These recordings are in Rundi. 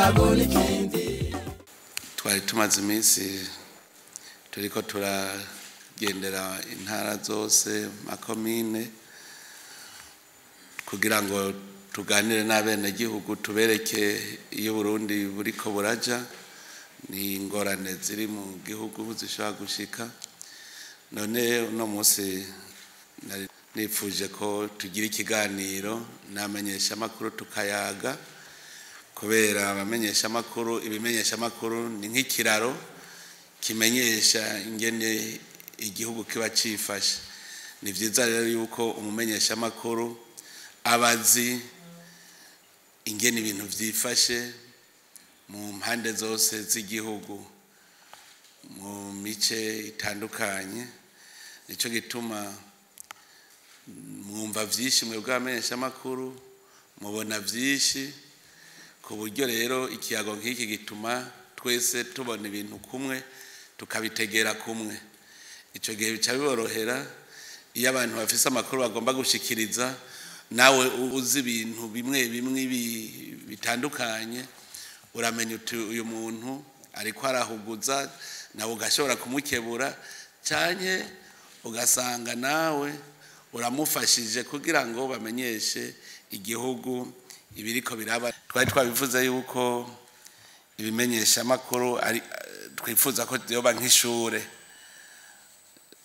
Ikiyago n'ikindi. Twari tumaze iminsi turiko turagendera intara zose, makomine, kugira ngo tuganire n'abenegihugu, tubereke iyo Burundi buriko buraja n'ingorane ziri mu gihugu zishobora gushika. None uno munsi nifuje ko tugira ikiganiro n'abamenyeshamakuru, tukayaga, kubera abamenyeshamakuru, ibimenyeshamakuru ni nk'ikiraro kimenyesha ingene igihugu kiba cifashe. Ni vyiza rero yuko umumenyeshamakuru aba azi ingene ibintu vyifashe mu mpande zose z'igihugu, mu mice itandukanye. Nico gituma mwumva vyinshi mwebwe abamenyeshamakuru, mubona vyinshi, ku buryo rero ikiyago nk'iki gituma twese tubona ibintu kumwe, tukabitegera kumwe. Ico gihe bica biborohera iyo abantu bafise amakuru bagomba gushikiriza, nawe uzi ibintu bimwe bimwe bitandukanye, uramenya uti uyu muntu ariko arahuguza, nawe ugashobora kumukebura, canke ugasanga nawe uramufashije kugira ngo bamenyeshe igihugu ibiriko biraba. Twari twabivuze yuko ibimenyeshamakuru ari twifuza ko yoba nk'ishure,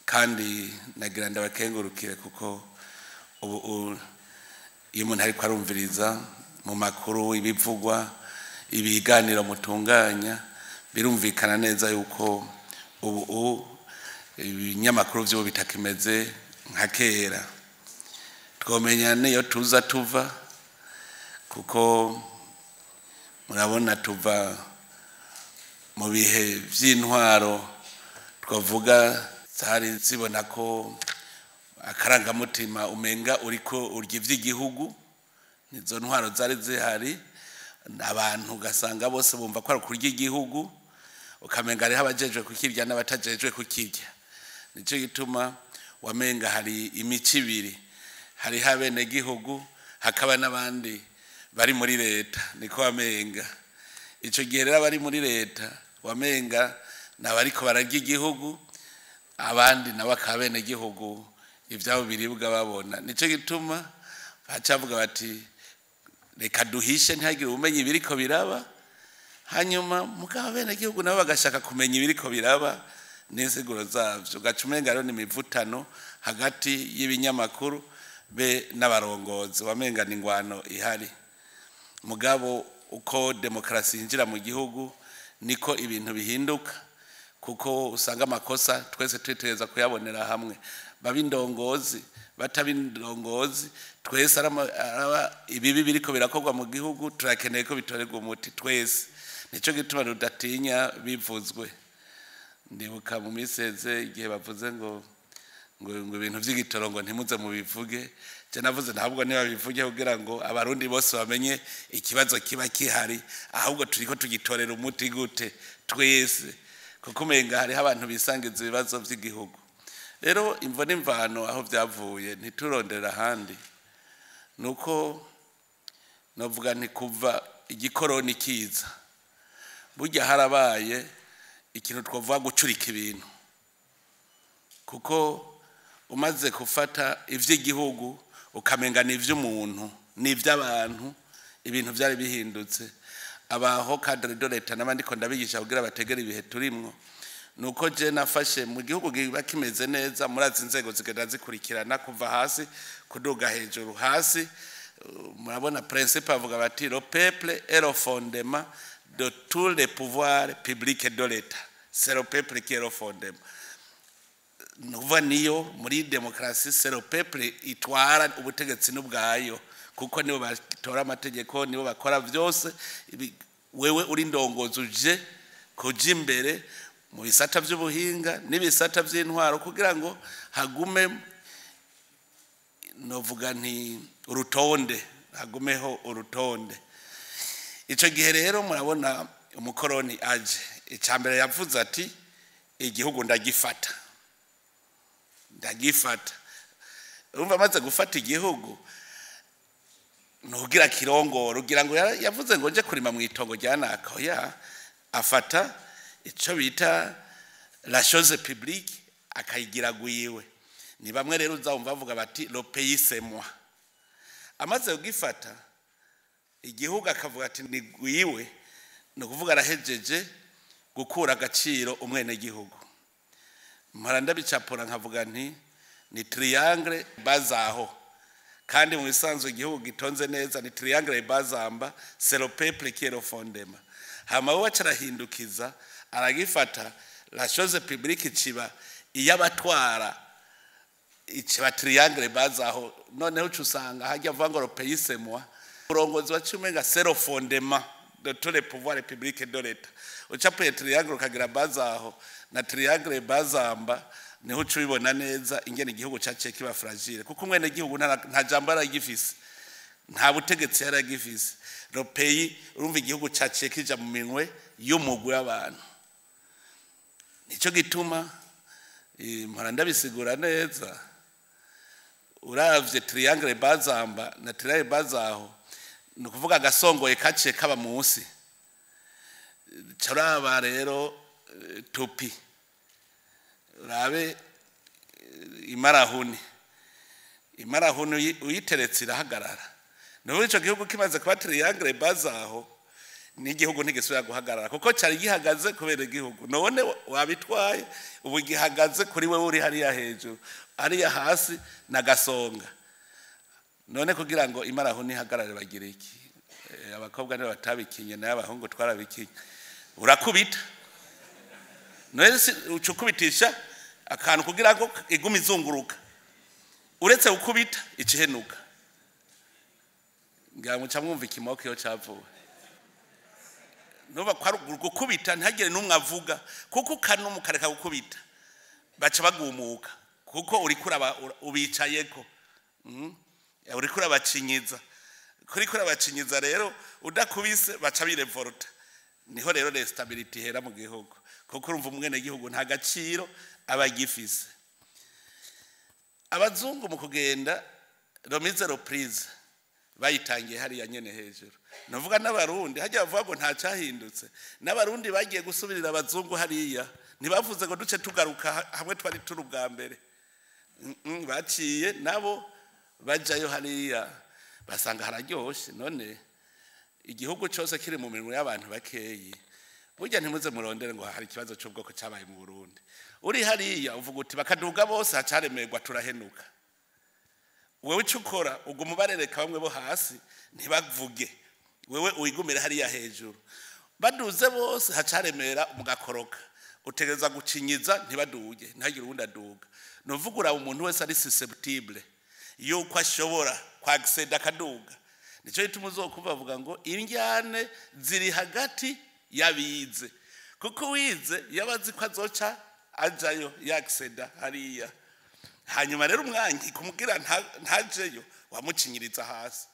kandi nagira ndabakengurukire, kuko ubu iyo umuntu ariko arumviriza mu makuru ibivugwa, ibiganiro mutunganya, birumvikana neza yuko ubu ibinyamakuru vy'ubu bitakimeze nka kera. Twomenya niyo tuza tuva, kuko murabona tuva mu bihe vy'intwaro twavuga zari zibona ko akarangamutima umenga uriko urya ivy'igihugu. Nizo ntwaro zari zihari, abantu ugasanga bose bumva ko ari kurya igihugu, ukamenga hariho abajejwe kukirya n'abatajejwe kukirya. Nico gituma wamenga hari imico ibiri: hariho abenegihugu, hakaba n'abandi bari muri leta. Niko wamenga ico gihe rero abari muri leta wamenga n'abariko bararya igihugu, abandi nabo akaba abenegihugu, ivyabo biribwa babona. Nico gituma bacavuga bati: "Reka duhishe, ntihagire ubumenyi ibiriko biraba." Hanyuma mugabo abenegihugu nabo bagashaka kumenya ibiriko biraba n'insiguro zavyo. Ugaca umenga rero ni imivutano hagati y'ibinyamakuru be n'abarongozi, wamenga ni ingwano ihari. Mugabo uko demokarasi yinjira mu gihugu niko ibintu bihinduka, kuko usanga amakosa twese twitegereza kuyabonera hamwe, baba indongozi, bataba indongozi, twese araba ibibi biriko birakorwa mu gihugu, turakeneye ko bitorerwa umuti twese. Nico gituma rudatinya bivuzwe. Ndibuka mu miseze igihe bavuze ngo ibintu vy'igitoro ngo ntimuze mubivuge, je navuze ntabwo ntibabivuge kugira ngo Abarundi bose bamenye ikibazo kiba kihari, ahubwo turiko tugitorera umuti gute twese, kuko umenga hariho abantu bisangiza ibibazo vy'igihugu. Rero imvo n'imvano aho vyavuye, ntiturondera ahandi, nuko novuga nti kuva igikoroni kiza, burya harabaye ikintu twavuga gucurika ibintu, kuko umaze gufata ivy'igihugu ukamenga ni ivy'umuntu, ni ivy'abantu, ibintu vyari bihindutse. Abaho cadre de l'État n'abandi ko ndabigisha kugira bategere ibihe turimwo, nuko je nafashe mu gihugu kiba kimeze neza, murazi inzego zigenda zikurikirana kuva hasi kuduga hejuru. Hasi murabona principe avuga bati: "Le peuple est le fondement de tous les pouvoirs publics de l'État." C'est le peuple qui est le fondement. Nukuvuga niyo muri demokarasi, c'est le peuple itwara ubutegetsi n'ubwayo, kuko nibo batora amategeko, nibo bakora vyose. Wewe uri ndongozi uje kuja imbere mu bisata vy'ubuhinga n'ibisata vy'intwaro kugira ngo hagume, novuga nti urutonde, hagumeho urutonde. Ico gihe rero murabona umukoroni aje, icambere yavuze ati: "Igihugu ndagifata, ndagifata." Urumva amaze gufata igihugu, Nugira kirongoro ugira ngo yavuze ngo nje kurima mu itongo rya naka, oya, afata ico bita la chose publique akayigira gwiwe. Ni bamwe rero uzumva bavuga bati le pays c'est moi. Amaze kugifata igihugu akavuga ati ni gwiwe, ni ukuvuga arahejeje gukura agaciro umwenegihugu. Mpora ndabicapura nkavuga nti ni triangle bazaho, kandi mu bisanzwe igihugu gitonze neza ni triangle bazamba, c'est le peuple qui est le fondement. Hama we acarahindukiza aragifata la chose publique ciba iyabatwara, ikiba triangle bazaho. Noneho uca usanga hajya avuga ngo le pays c'est moi, uburongozi waciye umenga c'est le fondement de tous les pouvoirs publics de l'État. Ucapuye triangle ukagira bazaho na triangle bazamba, niho uca ubibona neza ingene igihugu caciye kiba fragile, kuko umwene gihugu nta jambo yaragifise, nta butegetsi yaragifise. Le pays, urumva igihugu caciye kija mu minwe y'umugwi w'abantu. Nico gituma mpora ndabisigura neza, uravye triangle bazamba na triangle bazaho, ni ukuvuga agasongoye kaciye kaba munsi. Caraba rero toupie, urabe imarahuni, imarahuni uyiteretse irahagarara. Nubu ico gihugu kimaze kuba triangle bazaho, n'igihugu ntigisubira guhagarara, kuko cari gihagaze kubera igihugu. None wabitwaye, ubu gihagaze kuri wewe uri hariya hejuru, hariya hasi nagasonga. None kugira ngo imarahuni ihagarare bagira iki? Abakobwa nibo batabikinye, nayo abahungu twarabikinye. Urakubita none ucukubitisha akantu kugira ngo igume izunguruka, uretse gukubita ikihenuka. Ngira muca mwumva ikimoko iyo cavuwe. Nuba kwa gukubita ntihagire n'umwe avuga, kuko ukanuma ukareka gukubita baca bagumuka, kuko uriko ubicayeko, uriko urabacinyiza, kuriko urabacinyiza rero udakubise baca birevolta. Niho rero l'instabilité ihera mu gihugu, kuko urumva umwene gihugu nta gaciro aba agifise. Abazungu mu kugenda remise reprise bayitangiye hariya nyene hejuru. Navuga n'abarundi hajya bavuga ngo nta cyahindutse, n'abarundi bagiye gusubirira abazungu hariya, ntibavuze ngo duce tugaruka hamwe twari turi ubwa mbere. Baciye nabo bajayo hariya basanga hararyoshe. None igihugu cyose kiri mu mirimo y'abantu bakeyi, burya ntimuze murondere ngo hari ikibazo cy'ubwoko cyabaye mu Burundi. Uri hariya uvuga uti bakaduga bose hacaremerwa turahenuka. Wewe icyo ukora uguma ubarereka bamwe bo hasi ntibavuge, wewe wigumire hariya hejuru. Baduze bose hacaremera mugakoroka, utegereza gucinyiza ntibaduge, ntihagire uwundi aduga. Nuvuga uraba umuntu wese ari susceptible yuko ashobora kwagiseda akaduga. Nico gituma uzokumva bavuga ngo indyane ziri hagati y'abize, kuko uwize yaba azi ko azoca ajayo yagiseda hariya. Hanyuma rero umwanyi kumubwira ntajeyo wamucinyiriza hasi,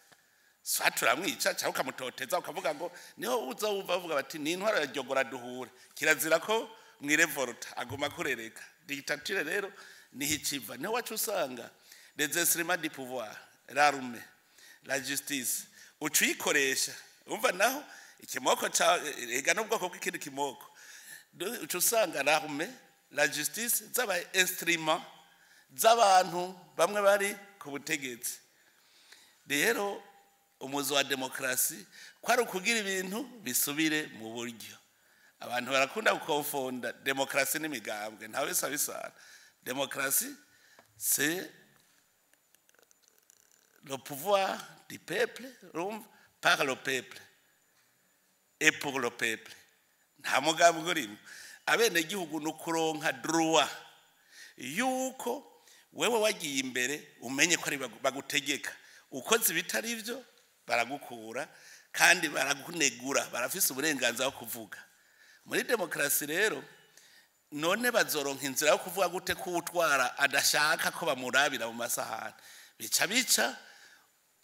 swa turamwica cyangwa ukamutoteza ukavuga ngo niho uza wumva bavuga bati ni intwaro ya jyogora duhure, kirazira ko mwirevolta, aguma kurereka. Dictature rero niho ikiva, niho wacu usanga les instruments du pouvoir, l'armée, la justice, uca uyikoresha. Umva naho ikimoko ca ega n'ubwoko bw'ikindi kimoko, uca usanga l'armée, la justice zaba instrument z'abantu bamwe bari ku butegetsi. Rero umuzo wa demokrasi kwari ukugira ibintu bisubire mu buryo. Abantu barakunda gukonfonda demokrasi n'imigambwe, ntawe bisa bisana. Demokrasi c'est le pouvoir du peuple, urumva, par le peuple et pour le peuple. Nta mugambwe urimo. Abenegihugu ni ukuronka droit yuko wewe wagiye imbere umenye ko ari bagutegeka, ukoze ibitari byo baragukura kandi baragunegura, barafise uburenganzira bwo kuvuga. Muri demokrasi rero none bazoronka inzira yo kuvuga gute ko utwara adashaka ko bamurabira mu masahani? Bica bica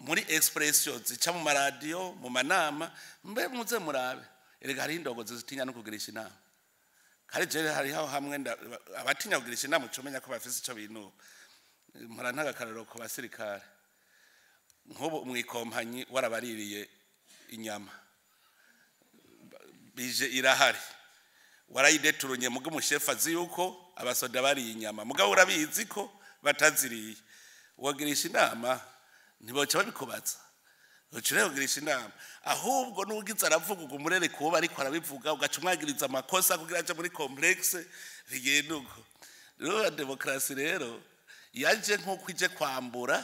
muri expression zica mu maradiyo, mu manama. Mbe muze murabe, erega hari indongozi zitinya no kugirisha inama. Hari je hariho hamwe abatinya kugirisha inama, ucumenya ko bafise ico binuba. Mpora ntaga akarorero ku basirikare. Nk'ubu mwikompanyi warabaririye inyama, bije irahari, warayideturunye, mugo umushefu azi yuko abasoda bariye inyama, mugabo urabizi ko bataziriye, wagirisha inama ntiboca babikubaza. Uca ugirisha inama ahubwo n'ugize aravuga, ubwo umurere kuba ariko arabivuga, ugaca umwagiriza amakosa kugira aje muri complexe. Bigenda uko rero. Demokarasi rero yaje nk'uko ije kwambura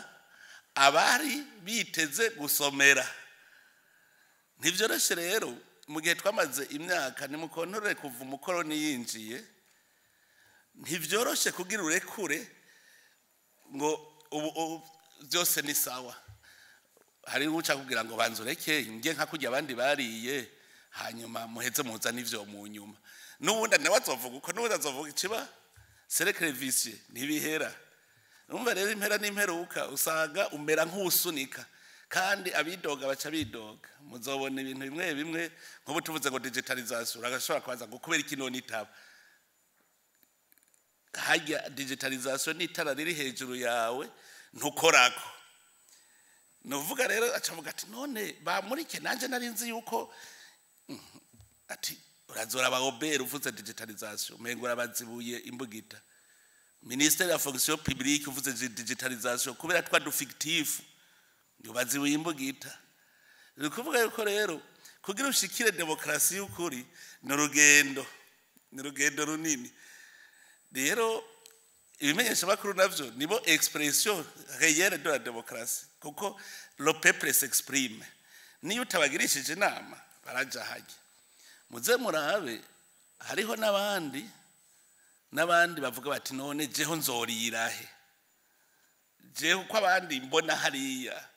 abari biteze gusomera. Ntibyoroshe rero mu gihe twamaze imyaka, nimukontorore, kuva umukoroni yinjiye, ntibyoroshe kugira urekure ngo ubu byose ni sawa. Hari uca kugira ngo banze ureke nge nka kurya abandi bariye, hanyuma muheze muza n'ivyo mu nyuma. N'ubundi nawe azovuga uko, n'ubundi azovuga ikiba cercle vicieux, ntibihera. Umva rero, impera n'imperuka usanga umera nk'usunika, kandi abidoga baca bidoga. Muzobona ibintu bimwe bimwe, nk'ubu tuvuze ngo digitalisation, uragashobora kubaza ngo kubera iki none itaba hajya. Digitalisation n'itara riri hejuru yawe, ntukorako. Nuvuga rero acavuga ati: "None bamurike nanje nari nzi yuko." Ati urazora aba OBR, uvuze digitalisation umengo urabazibuye imbugita. Ministère ya Fonction publique, uvuze digitalisation, kubera twa du fictif, ngo bazibuye imbugita. Ni ukuvuga yuko rero kugira ushikire demokarasi y'ukuri ni urugendo, ni urugendo runini. Rero ibimenyeshamakuru navyo nibo expression réelle de la démocratie, kuko le peuple s'exprime. Niyo utabagirishije inama baraja hajya. Muze murabe, hariho n'abandi n'abandi bavuga bati: "None jeho nzorirahe, jeho ko abandi mbona hariya?"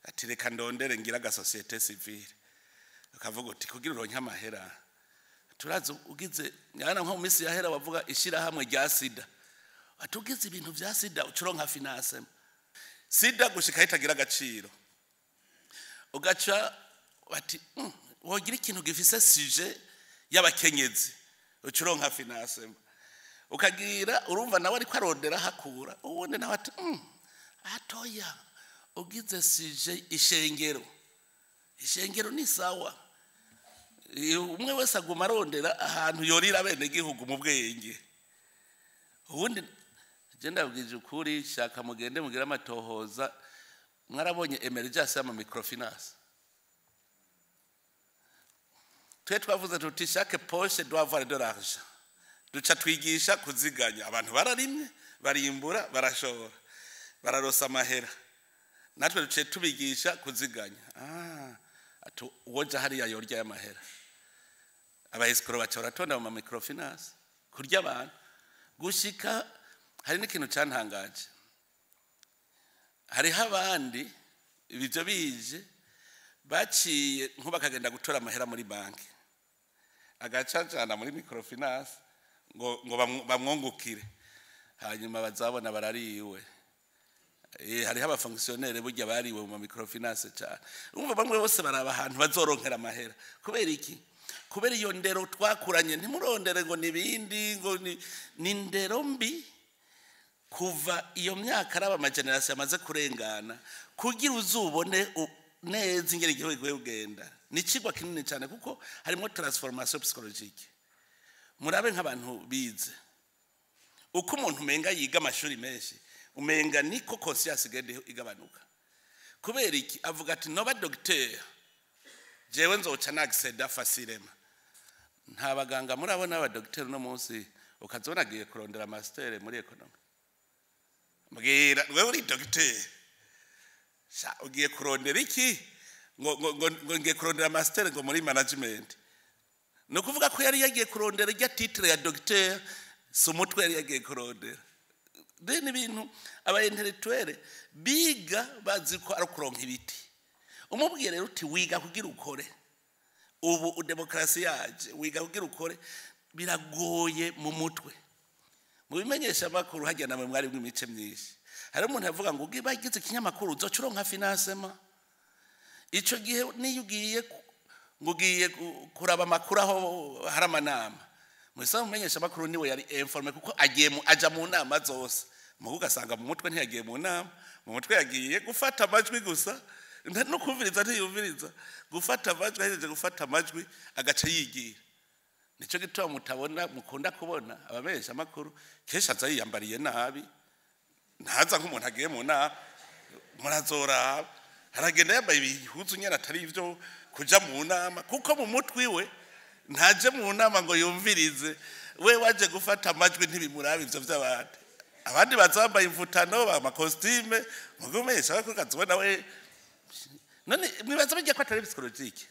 Ati: "Reka ndondere ngira aga société civile." Ukavuga uti kugira uronke amahera, turazi ugize nyana nko mu minsi yahera bavuga ishirahamwe rya sida, ati ugize ibintu vya sida ucuronka finance. Sida gushika itagira agaciro, ugaca bati wogira ikintu gifise sujet y'abakenyezi ucuronka finance." Ukagira urumva nawe ariko arondera hakura. Ubundi nawe ati atoya ugize sujet ishengero, ishengero ni sawa." Umwe wese aguma arondera ahantu yorira bene gihugu mu bwenge. Ubundi je ndabwije ukuri, shaka mugende mugire amatohoza. Mwarabonye émergence y'ama microfinance. Twe twavuze tuti: "Chaque poche doit avoir de l'argent." Duca twigisha kuziganya. Abantu bararimye, barimbura, barashora, bararosa amahera. Natwe duciye tubigisha kuziganya. Ati uwoja hariya yorya y'amahera. Aba escrocs baca baratonda mu microfinance kurya abantu. Gushika hari n'ikintu cyantangaje, hariho abandi ibyo bije baciye nko bakagenda gutora amahera muri banki, agacacana muri microfinance ngo bamwungukire, hanyuma bazabona barariwe. Hariho aba fonctionnaires burya bariwe mu microfinance cyane. Urumva bamwe bose baraba ahantu bazoronkera amahera. Kubera iki? Kubera iyo ndero twakuranye. Ntimurondere ngo nibindi, ngo ni ndero mbi kuva iyo myaka araba ama générations amaze kurengana. Kugira uzubone neza ingene igihugu gihe kugenda, ni ikigwa kinini cyane, kuko harimo transformation psychologique. Murabe nk'abantu bize, uko umuntu umenga yiga amashuri menshi, umenga niko conscience igenda igabanuka. Kubera iki? Avuga ati: "Noba docteur, jewe nzoca n'accéda facilement." Nta baganga murabona abadocteur uno munsi ukazibona agiye kurondera master muri économie. Mbwira, wewe uri docteur sha, ugiye kurondera iki? Ngo ngiye kurondera master ngo muri management. Ni ukuvuga ko yari yagiye kurondera irya titre ya docteur, si umutwe yari yagiye kurondera. Rero ibintu aba intellectuels biga bazi ko ari ukuronka ibiti. Umubwiye rero uti wiga kugira ukore, ubu demokarasi yaje, wiga kugira ukore, biragoye mu mutwe. Mu bimenyesha amakuru hajya namwe mwari imice myinshi. Hari umuntu yavuga ngo ugiye bagize ikinyamakuru uzoca uronka financement. Ico gihe niyo ugiye ngo ugiye kuraba amakuru aho hari amanama, musa mumenyesha amakuru niwe yari informé, kuko agiye aja mu nama zose. Mugu ugasanga mu mutwe ntiyagiye mu nama, mu mutwe yagiye gufata amajwi gusa, no kumviriza ntiyumviriza, gufata amajwi. Ahejeje gufata amajwi agaca yigira. Nico gituma mutabona, mukunda kubona abamenyesha amakuru kenshi aza yiyambariye nabi, ntaza nk'umuntu agiye mu nama. Murazoraba, aragenda yambaye ibihuzu nyene atari ivyo kuja mu nama, kuko mu mutwe iwe ntaje mu nama ngo yumvirize, we waje gufata amajwi, ntibimuraba ivyo vy'abandi. Abandi baza bambaye imvutano, amakositime, mugumenyesha amakuru ukazibona we. None mwibaza bijya ko atari psychologique?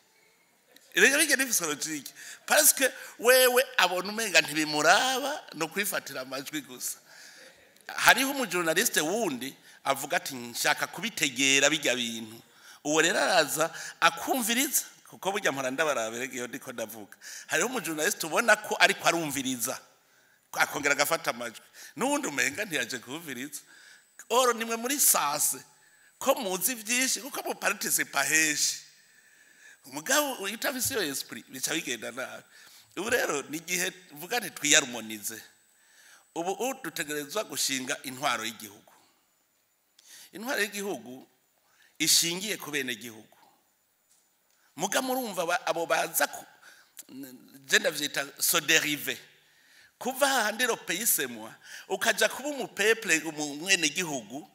Rero bijya ni psychologique, parce que wewe abona umenga ntibimuraba, no kwifatira amajwi gusa. Hariho umujournaliste wundi avuga ati: "Nshaka kubitegera bijya bintu." Uwo rero araza akumviriza, kuko burya mpora ndabarabere iyo ndiko ndavuga. Hariho umujournaliste ubona ko ariko arumviriza, akongera agafata amajwi, n'uwundi umenga ntiyaje kumviriza. Or nimwe muri sase ko muzi byinshi, kuko mu participa henshi. Umugabo utafise iyo esprit bica bigenda nabi. Ubu rero ni igihe mvuga nti twiyarumonize. Ubu dutegerezwa gushinga intwaro y'igihugu, intwaro y'igihugu ishingiye ku bene gihugu. Muga murumva abo baza je ndavyita se dériver, kuva hahandi le pays c'est moi, ukaja kuba umupeuple, umwene gihugu,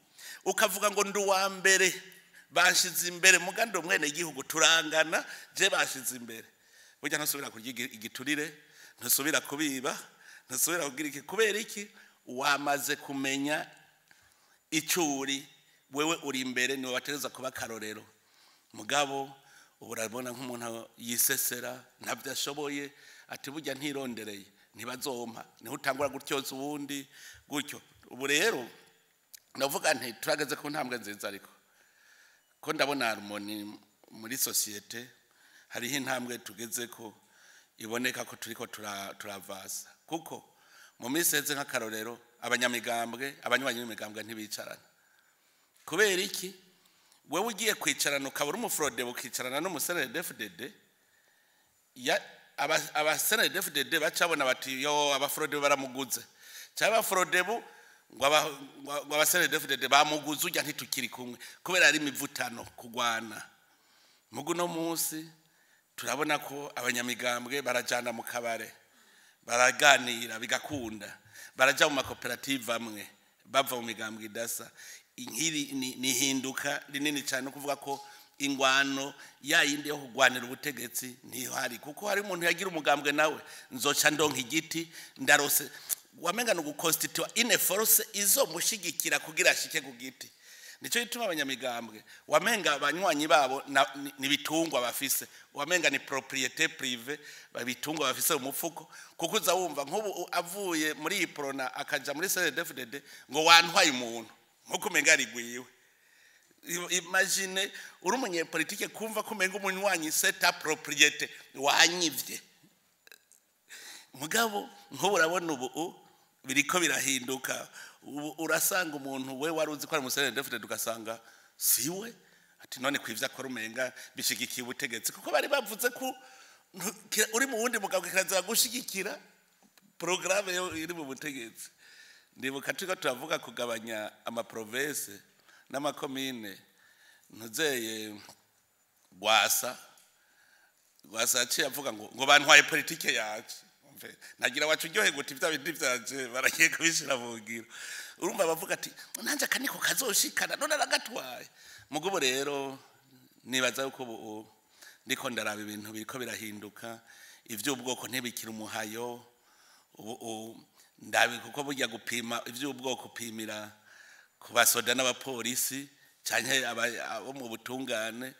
ukavuga ngo ndi uwa mbere, banshize imbere, muga ndi umwene gihugu, turangana, je bashize imbere. Burya ntusubira kurya igiturire, ntusubira kubiba, ntusubira kugira iki. Kubera iki? Wamaze kumenya icyo uri. Wewe uri imbere, niwe wategereza kuba akarorero. Mugabo ubu urabona nk'umuntu yisesera, ntabyo ashoboye, ati: "Burya ntirondereye ntibazompa." Niho utangura gutyoza uwundi gutyo. Ubu rero ndavuga nti turageze ku ntambwe nziza, ariko ko ndabona harmonie muri société, hariho intambwe tugeze ko iboneka ko turiko turavasa. Kuko mu minsi iheze, nk'akarorero, abanyamigambwe, abanywanyi b'imigambwe ntibicarana. Kubera iki? Wewe ugiye kwicarana, ukaba uri umuFRODEBU, ukicarana n'umuCNDD-FDD, ya aba CNDD-FDD bacabona bati: "Yo, abaFRODEBU baramuguze," cyangwa abaFRODEBU ngo aba CNDD-FDD bamuguze, ujya ntitukiri kumwe, kubera ari imivutano, kugwana. Mugu no munsi turabona ko abanyamigambwe barajana mu kabare, baraganira bigakunda, baraja mu makoperative amwe, bava mu migambwe idasa. Inkiri ni ihinduka rinini cyane, kuvuga ko ingwano ya yindi yo kugwanira ubutegetsi ntihari, kuko hari umuntu yagira umugambwe nawe nzoca ndonka igiti, ndarose, wamenga ni uguconstitua une force izomushigikira kugira ashike ku giti. Nicyo gituma abanyamigambwe wamenga abanywanyi babo ni bitungwa bafise, wamenga ni propriété privée, babitungwa bafise mu mufuko. Kuko uza wumva nk'ubu avuye muri iyi Uprona akaja muri CNDD-FDD ngo wantwaye umuntu, nkuko umenga arigwiwe. Imagine uri umunyepolitike kumva ko umenga umunywanyi c'est ta propriété, wanyivye. Mugabo nk'ubu urabona ubu biriko birahinduka. Ubu urasanga umuntu we wari uzi ko ari umuCNDD-FDD, ugasanga siwe. Ati: "None kwivyo akora umenga bishigikiye ubutegetsi?" Kuko bari bavuze ko uri mu wundi mugabo kirazira gushigikira porogaramu iri mu butegetsi. Ndibuka turiko turavuga kugabanya amaprovinces n'amakomine, ntuzeye Rwasa. Rwasa yaciye avuga ngo bantwaye politike yacu. Umve, nagira wacu uryohe guti vya bindi vyanje baragiye kubishira mu ngiro. Urumva bavuga ati: "Nanje aka niko kazoshikana, none aragatwaye." Mugubo rero nibaza yuko ubu ndiko ndaraba ibintu biriko birahinduka, ivy'ubwoko ntibikira umuhayo ubu ndabi, kuko burya gupima ivy'ubwoko upimira ku basoda n'abapolisi canke abo mu butungane.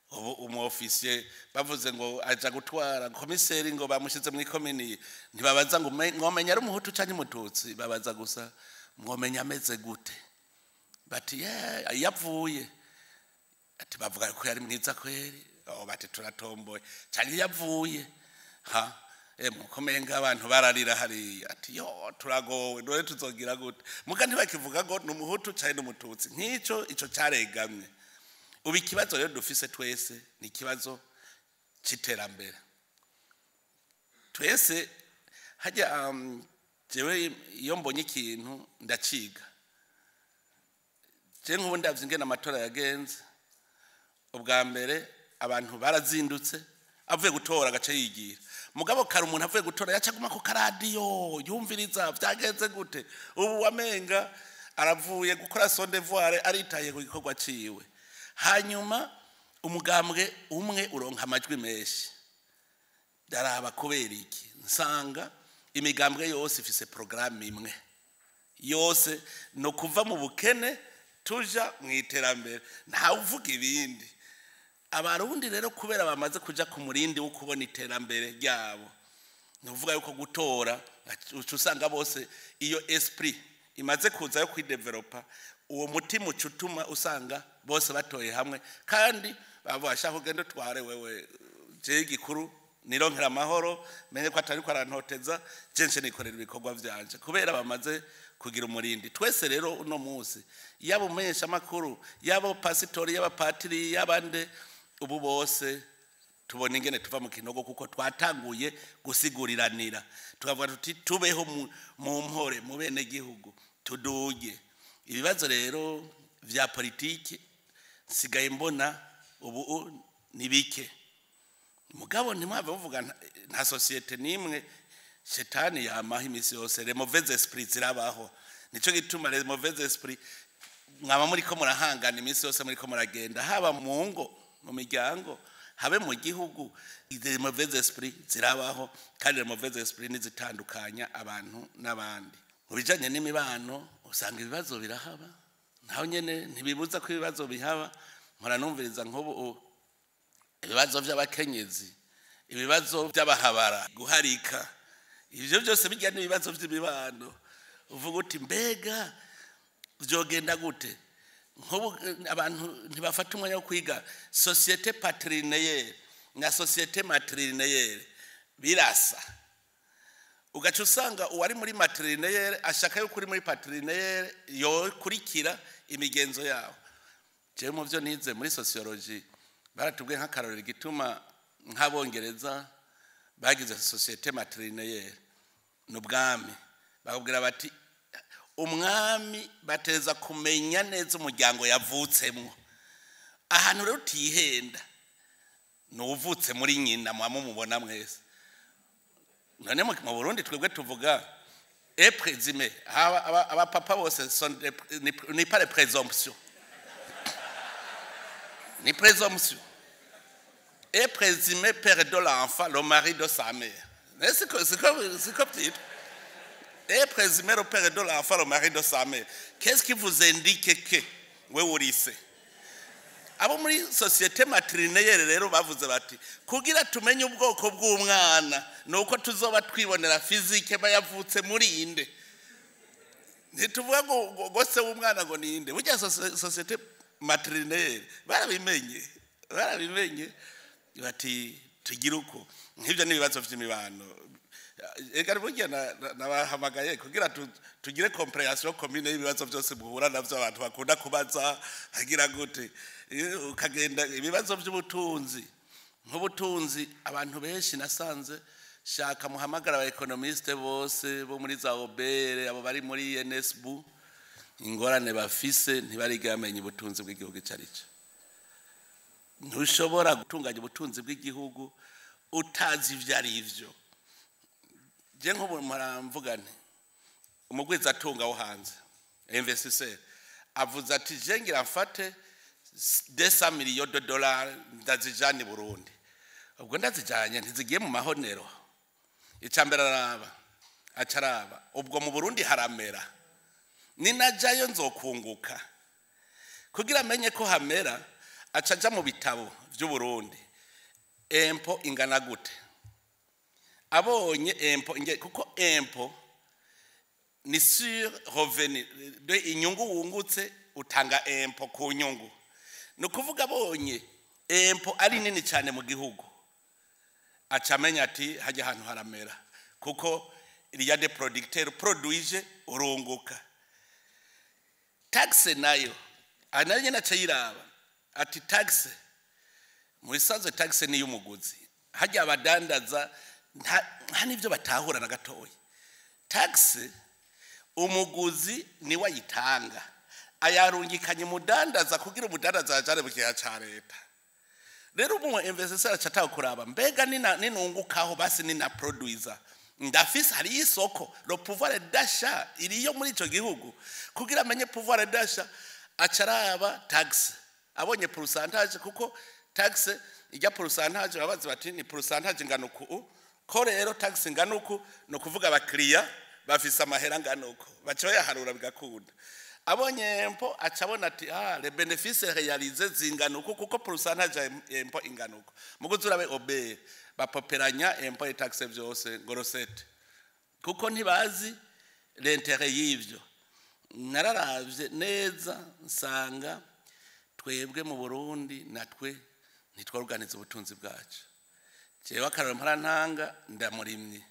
Ubu umu officier bavuze ngo aja gutwara komiseri, ngo bamushize mu ikomini, ntibabaza ngo mwomenya ari umuhutu canke umututsi, babaza gusa mwomenya ameze gute. Bati: "Ye yavuye," ati bavuga ko yari mwiza kweri. Oh, bati: "Turatomboye." Canke yavuye ha mukomenga abantu bararira hariya, ati: "Yo, turagowe, none tuzogira gute?" Muga ntibakivuga ngo ni umuhutu canke n'umututsi. Nk'ico ico caregamye. Ubu ikibazo rero dufise twese ni ikibazo c'iterambere twese. Hajya jewe iyo mbonye ikintu ndaciga. Je nk'ubu ndavye ingene amatora yagenze, ubwa mbere abantu barazindutse, avuye gutora agace yigira. Mugabo kare umuntu avuye gutora yaca aguma ku karadiyo yumviriza vyagenze gute. Ubu wamenga aravuye gukora son devoir, aritaye ku gikorwa ciwe. Hanyuma umugambwe umwe uronka amajwi menshi. Daraba kubera iki, nsanga imigambwe yose ifise programme imwe yose, no kuva mu bukene tuja mu iterambere, ntawe uvuga ibindi. Abarundi rero kubera bamaze kuja ku murindi wo kubona iterambere ryabo, ni ukuvuga yuko gutora uca usanga bose iyo esprit imaze kuza yo kwidevelopa, uwo mutima uca utuma usanga bose batoye hamwe, kandi bavuga shaka ugende utware wewe, jewe igikuru nironkera amahoro, menye ko atari ko arantoteza, je nce nikorera ibikorwa vyanje, kubera bamaze kugira umurindi. Twese rero uno munsi, yaba umumenyeshamakuru, yaba pasitori, yaba patiri, yabande, ubu bose tubona ingene tuva mu kinogo, kuko twatanguye gusiguriranira, tukavuga tuti tubeho mu mpore mu bene gihugu, tuduge. Ibibazo rero vya politiki nsigaye mbona ubu ni bike. Mugabo ntimwave muvuga nta société nimwe shetani yamaho imisi yose, les mauvais esprits zirabaho. Nico gituma les mauvais esprits mwaba muriko murahangana imisi yose, muriko muragenda, haba mu ngo, mu miryango, habe mu gihugu, les mauvais esprits zirabaho, kandi les mauvais esprits nizitandukanya abantu n'abandi. Mu bijanye n'imibano usanga ibibazo birahaba, naho nyene ntibibuza ko ibibazo bihaba. Mpora numviriza nk'ubu ibibazo by'abakenyezi, ibibazo by'abahabara, guharika, ibyo byose bijya n'ibibazo by'imibano. Uvuga uti mbega vyogenda gute? Nk'ubu abantu ntibafata umwanya wo kwiga société patrilinéaire na société matrilinéaire, birasa. Ugaca usanga uwari muri matrilinéaire ashaka yuko uri muri patrilinéaire yokurikira imigenzo yawo. Jewe mu byo nize muri sociologie baratubwiye nk'akarorero igituma nk'Abongereza bagize société matrilinéaire ni ubwami. Bakubwira bati umwami bateza kumenya neza umuryango yavutsemo. Ahantu rero utihenda ni uvutse muri nyina, muba mumubona mwese. None mu Burundi twebwe tuvuga est présumé, abapapa bose ni pas les présomptions, ni présomption. Est présumé père de l'enfant le mari de sa mère. C'est comme titre. Est présumé le père de l'enfant le mari de sa mère. Qu'est-ce qui vous indique que we urise? Abo muri société matrilinéaire rero bavuze bati kugira tumenye ubwoko bw'umwana nuko tuzoba twibonera physique bayavutse muri inde. Ntituvuga ngo se w'umwana ngo ni inde. Burya société matrilinéaire barabimenye bati tugire uko. Nk'ibyo ni ibibazo by'imibano. Ega burya nabahamagaye kugira tugire compréhension commune y'ibibazo byose muhura navyo, abantu bakunda kubaza hagira gute. Ukagenda ibibazo by'ubutunzi, nk'ubutunzi abantu benshi nasanze shaka muhamagara aba économistes bose bo muri za OBR, abo bari muri INSB, ingorane bafise ntibariga bamenya ubutunzi bw'igihugu icyo ari cyo. Ntushobora gutunganya ubutunzi bw'igihugu utazi ivyo ari vyo. Je nk'ubu muramvuga nti umugwizatunga wo hanze, investisseur, avuze ati je ngira mfate 200 millions de dollars ndazijana i Burundi. Ubwo ndazijanye ntizigiye mu mahonero. Icambere araba, acaraba ubwo mu Burundi haramera, ninajayo nzokunguka. Kugira amenye ko hamera, aca aja mu bitabo vy'u Burundi, impôt ingana gute. Abonye impôt kuko impôt ni sur revenu de inyungu wungutse, utanga impôt ku nyungu. Ni ukuvuga abonye impôt ari nini cyane mu gihugu, aca amenya ati hajya ahantu haramera, kuko il y a des producteurs, produije urunguka. Taxe nayo nayo nyine aca yiraba ati taxe mu bisanzwe, taxe ni iy'umuguzi. Hajya abadandaza nta n'ibyo batahura na gatoya. Taxe umuguzi niwe ayitanga. Ayarungikanye umudandaza kugira umudandaza ajane mu kigega ca leta. Rero umu investisseur aca atanga kuraba: mbega nina ninungukaho, basi nina produisa, ndafise hari isoko, le pouvoir d'achat iriyo muri ico gihugu? Kugira amenye pouvoir d'achat, aca araba taxe. Abonye pourcentage, kuko taxe ijya pourcentage, babazi bati ni pourcentage ingana uku, ko rero taxe ingana uku, no kuvuga abakiriya bafise amahera angana uku, baca bayaharura bigakunda. Abonye impôt, aca abona ati: "Ah, les bénéfices réalisés zingana uku, kuko pourcentage ya impôt ingana uku." Muguzi urabe OBR, bapoperanya impôt et taxe vyose ngo recette, kuko ntibazi l'intérêt y'ivyo. Nararavye neza, nsanga twebwe mu Burundi natwe ntitworganiza ubutunzi bwacu. Jewe akararo mpora ntanga, ndamurimye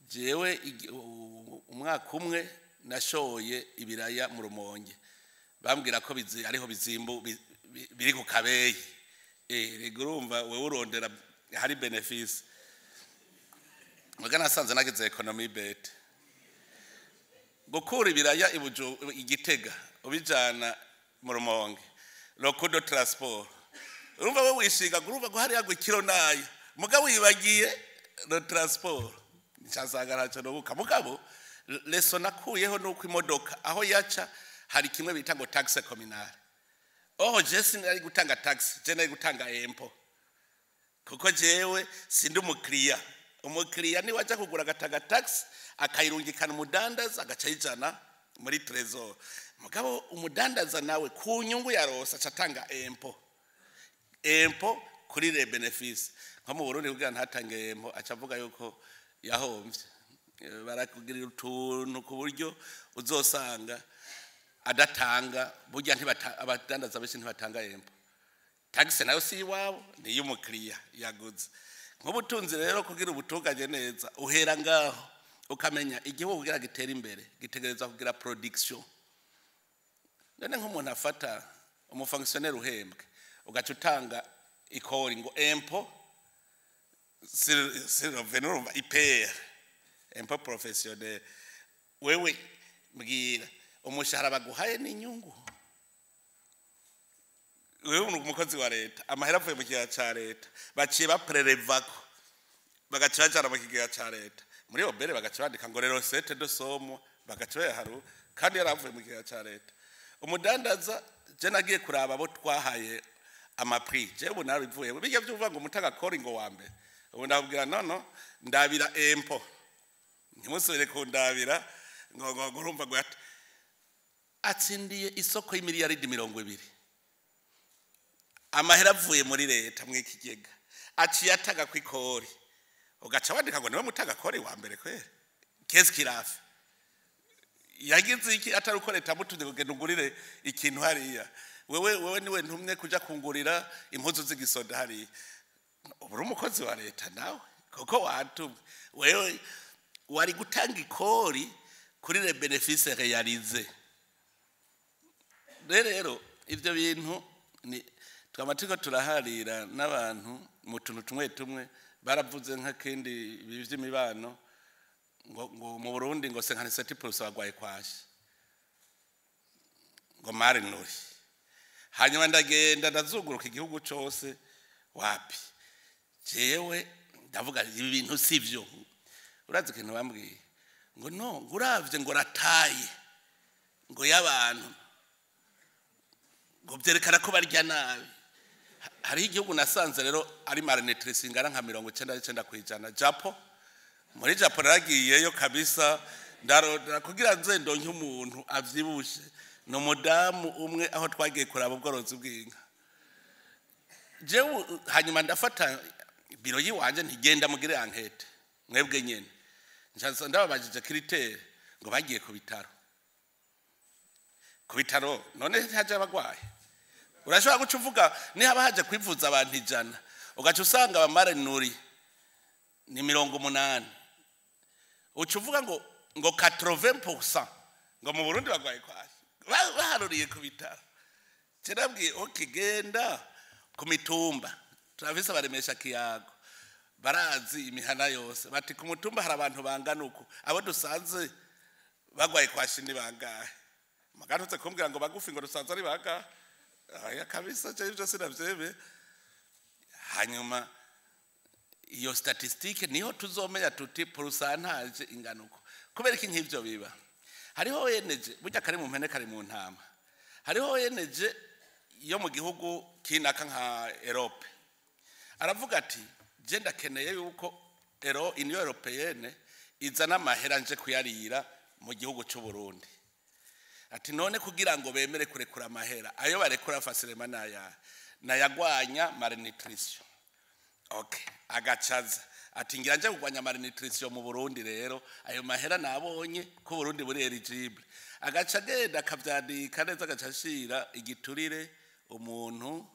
jewe. Umwaka umwe nashoye ibiraya mu Rumonge, bambwira ko bizi ariho bizimbu biri ku kabeyi. Rega urumva wewe urondera hari bénéfice, muga nasanze nagize économie bête. Gukura ibiraya Igitega ubijana mu Rumonge, le coût de transport, urumva we wishinga, urumva ko hariya ngo ikiro nayo, mugabo wibagiye le transport, nsanga ntacyo nubuka. Mugabo leçon nakuyeho nuko imodoka aho yaca hari kimwe bita ngo taxe communale. Oho, je sinari gutanga taxe, je nari gutanga impôt, kuko jewe sindi umukiriya. Umukiriya niwe aja kugura agatanga taxe, akayirungikana umudandaza, agaca ayijana muri trésor. Mugabo umudandaza nawe ku nyungu yarose aca atanga impôt, impôt kuri les bénéfices. Nko mu Burundi, kugira ntatange impôt, aca avuga yuko yahomvye. Barakugirira utuntu ku buryo uzosanga adatanga. Burya abadandaza benshi ntibatanga impôt. Taxe nayo si iwabo, ni iy'umukiriya yaguze. Nk'ubutunzi rero, kugira ubutunganye neza, uhera ngaho ukamenya igihugu kugira gitere imbere gitegereza kugira production. None nk'umuntu afata umu fonctionnaire uhembwe, ugaca utanga ikori ngo impôt sur revenu, urumva IPR, impôt professionnel, wewe mbwira, umushahara baguhaye n'inyungu, wewe uri umukozi wa leta, amahera avuye mu kigega ca leta, baciye baprelevako, bagaca bajana mu kigega ca leta muri OBR, bagaca bandika ngo rero recette de somo, bagaca bayaharu kandi yaravuye mu kigega ca leta. Umudandaza, je nagiye kuraba abo twahaye ama prix, je ubu narabivuye bijya vyuvuga ngo umutanga kori ngo wa mbere. Ubu ndabwira: "No, ndabira impôt, ntimusubire kundabira ngo urumva ngo atsindiye isoko y'imiliyaridi 20, amahera avuye muri leta mu ikigega, aciye ataga ku ikori, ugaca wandika ngo niwe mutaga kori wa mbere." Kwere qu'est-ce qu'il a fait? Yagize iki atari uko leta amutumye kugenda ugurire ikintu hariya? Wewe niwe ntumye kuja kungurira impuzu z'igisoda hariya. Ubu uri umukozi wa leta nawe kuko watumwe. Wewe wari gutanga ikori kuri les bénéfices réalisés. Rero ibyo bintu ni twama turiko turaharira n'abantu mu tuntu tumwe tumwe. Baravuze nk'akindi ibi vy'imibano ngo mu Burundi ngo 57% bagwaye kwashi, ngo malnourri. Hanyuma ndagenda ndazunguruka igihugu cose, wapi. Jewe ndavuga ibi bintu sivyo. Urazi ikintu bambwiye? Ngo no, ngo uravye ngo rataye ngo y'abantu, ngo byerekana ko barya nabi. Hariho igihugu nasanze rero ari malnutrition ingana nka 99%, Japo. Muri Japo naragiyeyo kabisa, ndarondera kugira nze ndonke umuntu avyibushe, ni umudamu umwe aho twagiye kuraba ubworozi bw'inka. Jewe hanyuma ndafata biro yiwanje, ntigenda mugire enquête mwebwe nyene. Nca ndababajije critère, ngo bagiye ku bitaro. Ku bitaro none ntihaje abagwayi? Urashobora guca uvuga nihaba haje kwivuza abantu 100, ugaca usanga aba malnourris ni 80, uca uvuga ngo 80% ngo mu Burundi bagwaye kwashi baharuriye ku bitaro. Kirabwiye ukigenda ku mitumba, turafise abaremesha kiyago barazi imihana yose, bati ku mutumba hari abantu bangana uku, abo dusanze bagwaye kwashi ni bangahe? Mugantutse kumbwira ngo bagufi ngo rusanzwe ari baga aya kabisa, cyo ibyo sinavyeme. Hanyuma iyo statistique niho tuzomenya tuti pourcentage inganuko. Kubera iki nk'ivyo biba? Hariho ONG, burya kari mu mpene kari mu ntama. Hariho ONG yo mu gihugu kinaka nka Europe, aravuga ati: "Je ndakeneye yuko ero Union Européenne izana amahera nje kuyarira mu gihugu cy'u Burundi." Ati: "None kugira ngo bemere kurekura amahera, ayo barekura facilement naya nayagwanya malnutrition." Okay, agacaza ati: "Ngira nje kugwanya malnutrition mu Burundi, rero ayo mahera nabonye ko Burundi buri éligible." Agaca agenda akavyandika neza, agaca ashira igiturire umuntu,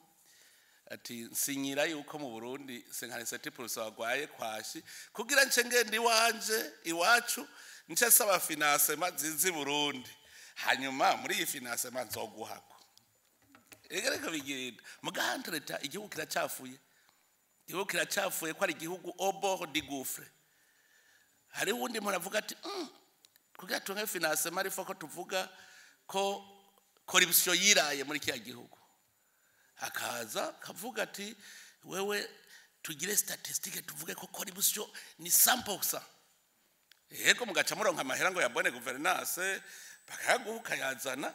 ati: "Nsinyira yuko mu Burundi 57% bagwaye kwashi, kugira nce ngenda iwanje iwacu nce saba financement zizi Burundi, hanyuma muri iyi financement nzoguhako." Ega bigenda mugahanta leta, igihugu kiracafuye, igihugu kiracafuye ko ari igihugu au bord du gouffre. Hariho uwundi muntu avuga ati: "Kugira turonke financement ariko ko tuvuga ko corruption yiraye muri kiriya gihugu." Akaza kavuga ati: "Wewe, tugire statistique tuvuge ko corruption ni 100%." Yego, mugaca muronka amahera ngo ya bonne gouvernance, bakayaguha ukayazana,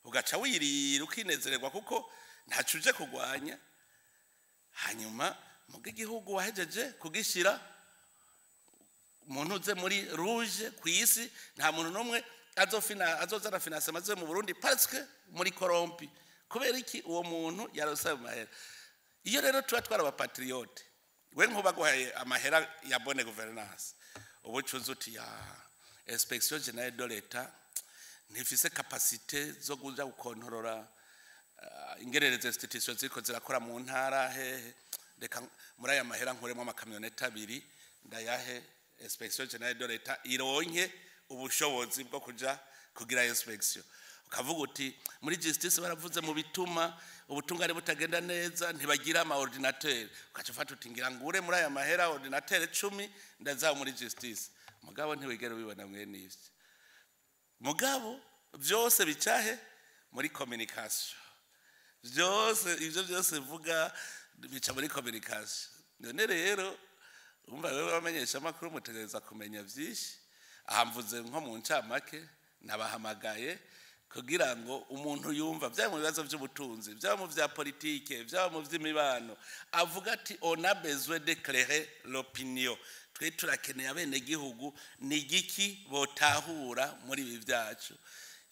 ugaca wirira ukinezererwa kuko ntaco uje kurwanya. Hanyuma muga igihugu wahejeje kugishyira umuntu uze muri rouge ku isi, nta muntu n'umwe azozana financement aze mu Burundi parce que muri corrompu. Kubera iki uwo muntu yarose ayo mahera? Iyo rero tuba twari aba patriotes, we nkuba guhaye amahera ya bonne gouvernance, ubu cuza uti: "Ya Inspection générale de l'État ntifise capacité zo kuja gukontorora ingerereza institution ziriko zirakora mu ntara hehe. Reka muri aya mahera nkuremo amakamyoneti abiri, ndayahe Inspection générale de l'État ironke ubushobozi bwo kuja kugira inspection." Ukavuga uti: "Muri justice baravuze mu bituma ubutungane butagenda neza, ntibagira ama ordinateur." Ukaca ufata uti: "Ngira ngure muri aya mahera ordinateur 10, ndaza muri justice." Mugabo ntiwigera ubibona mwene ivyo. Mugabo byose bicahe muri communication, byose ibyo byose vuga bica muri communication. None rero umva, wewe bamenyesha amakuru mutegereza kumenya byinshi. Aha mvuze nko mu ncamake, nabahamagaye kugira ngo umuntu yumva byaba mu bibazo by'ubutunzi, byaba mu bya politike, byaba mu by'imibano, avuga ati: "On a besoin d'éclairer l'opinion." Twe turakeneye abenegihugu, ni igiki botahura muri ibi byacu,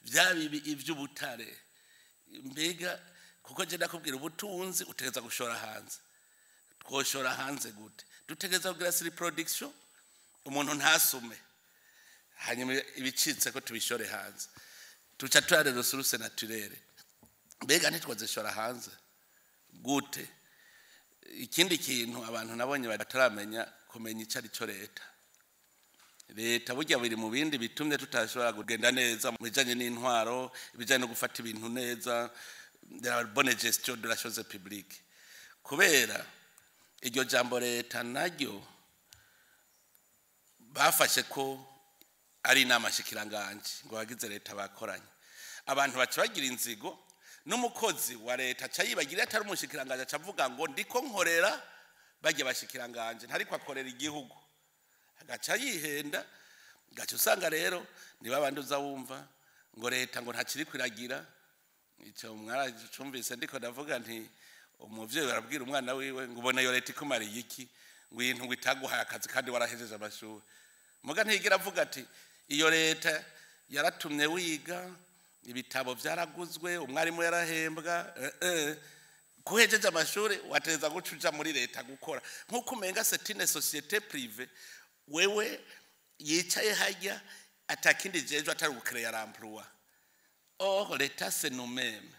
byaba ibi iby'ubutare mbega? Kuko njye ndakubwira, ubutunzi utegereza gushora hanze. Twoshora hanze gute? Dutegereza kugira surproduction, umuntu ntasume, hanyuma ibicitse ko tubishore hanze. Tuca tuyare ressources naturelles, mbega ntitwazishora hanze gute? Ikindi kintu abantu nabonye bataramenya kumenya icyo ari cyo leta. Leta burya biri mu bindi bitumye tutashobora kugenda neza mu bijyanye n'intwaro, ibijyanye no gufata ibintu neza, de la bonne gestion de la chose publique, kubera iryo jambo leta naryo bafashe ko ari inama shikiranganje, ngo abagize leta bakoranye. Abantu baca bagira inzigo n'umukozi wa leta aca yibagira atari umushikiranganje, aca avuga ngo: "Ndiko nkorera bajya bashikiranganje, ntariko akorera igihugu." Agaca yihenda, gaca usanga rero niba abandi uza wumva ngo leta ngo ntakiri kwiragira. Icyo mwaracumvise, ndiko ndavuga nti umuvyeyi arabwira umwana wiwe ngo: "Ubona iyo leta ikumariye iki?" Ngo iyi ngo itaguhaye akazi kandi warahejeje amashuri. Muga ntiyigira avuga ati: "Iyo leta yaratumye wiga, ibitabo byaraguzwe, umwarimu yarahembwa, kuhejeje amashuri wateza guca uja muri leta gukora." Nk'uko umenga c'est une société privée, wewe yicaye hajya atakindi jejwe atari gu créer l'emploi. Or l'État, c'est nous-mêmes.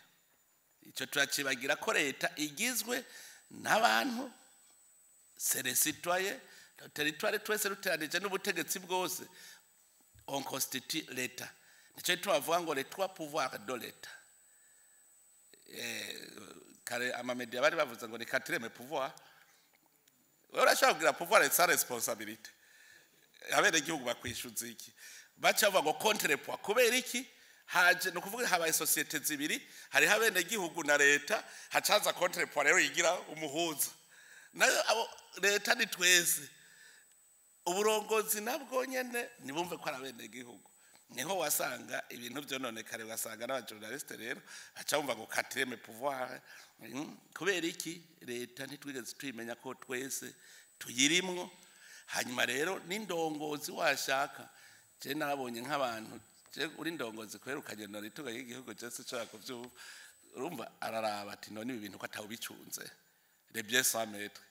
Icyo turakibagira ko leta igizwe n'abantu, c'est les citoyens, territoire twese ruteranije n'ubutegetsi bwose, on constitue l'État. Nicyo gituma bavuga ngo les trois pouvoirs de l'État. Kare ama médias bari bavuze ngo ni quatrième pouvoir. Wewe urashobora kugira pouvoir sans responsabilité? Abenegihugu bakwishyuza iki? Baca bavuga ngo contrepoids. Kubera iki? Haje no kuvuga habaye société zibiri, hariho abenegihugu na leta. Hacaza contrepoids rero yigira umuhuza nayo. Abo leta ni twese, uburongozi nabwo nyene nibumve ko ari abenegihugu. Niho wasanga ibintu vyononekare, ugasanga n'abajournaliste rero baca bumva ngo quatrième pouvoir. Kubera iki? Leta ntitwigeze tuyimenya ko twese tuyirimwo. Hanyuma rero n'indongozi washaka, je nabonye nk'abantu, je uri ndongozi kubera ukagenda itunga ry'igihugu, je sinshobora kuvyumva. Urumva araraba ati: "None ibi bintu ko atawubicunze, les biens sans maître?"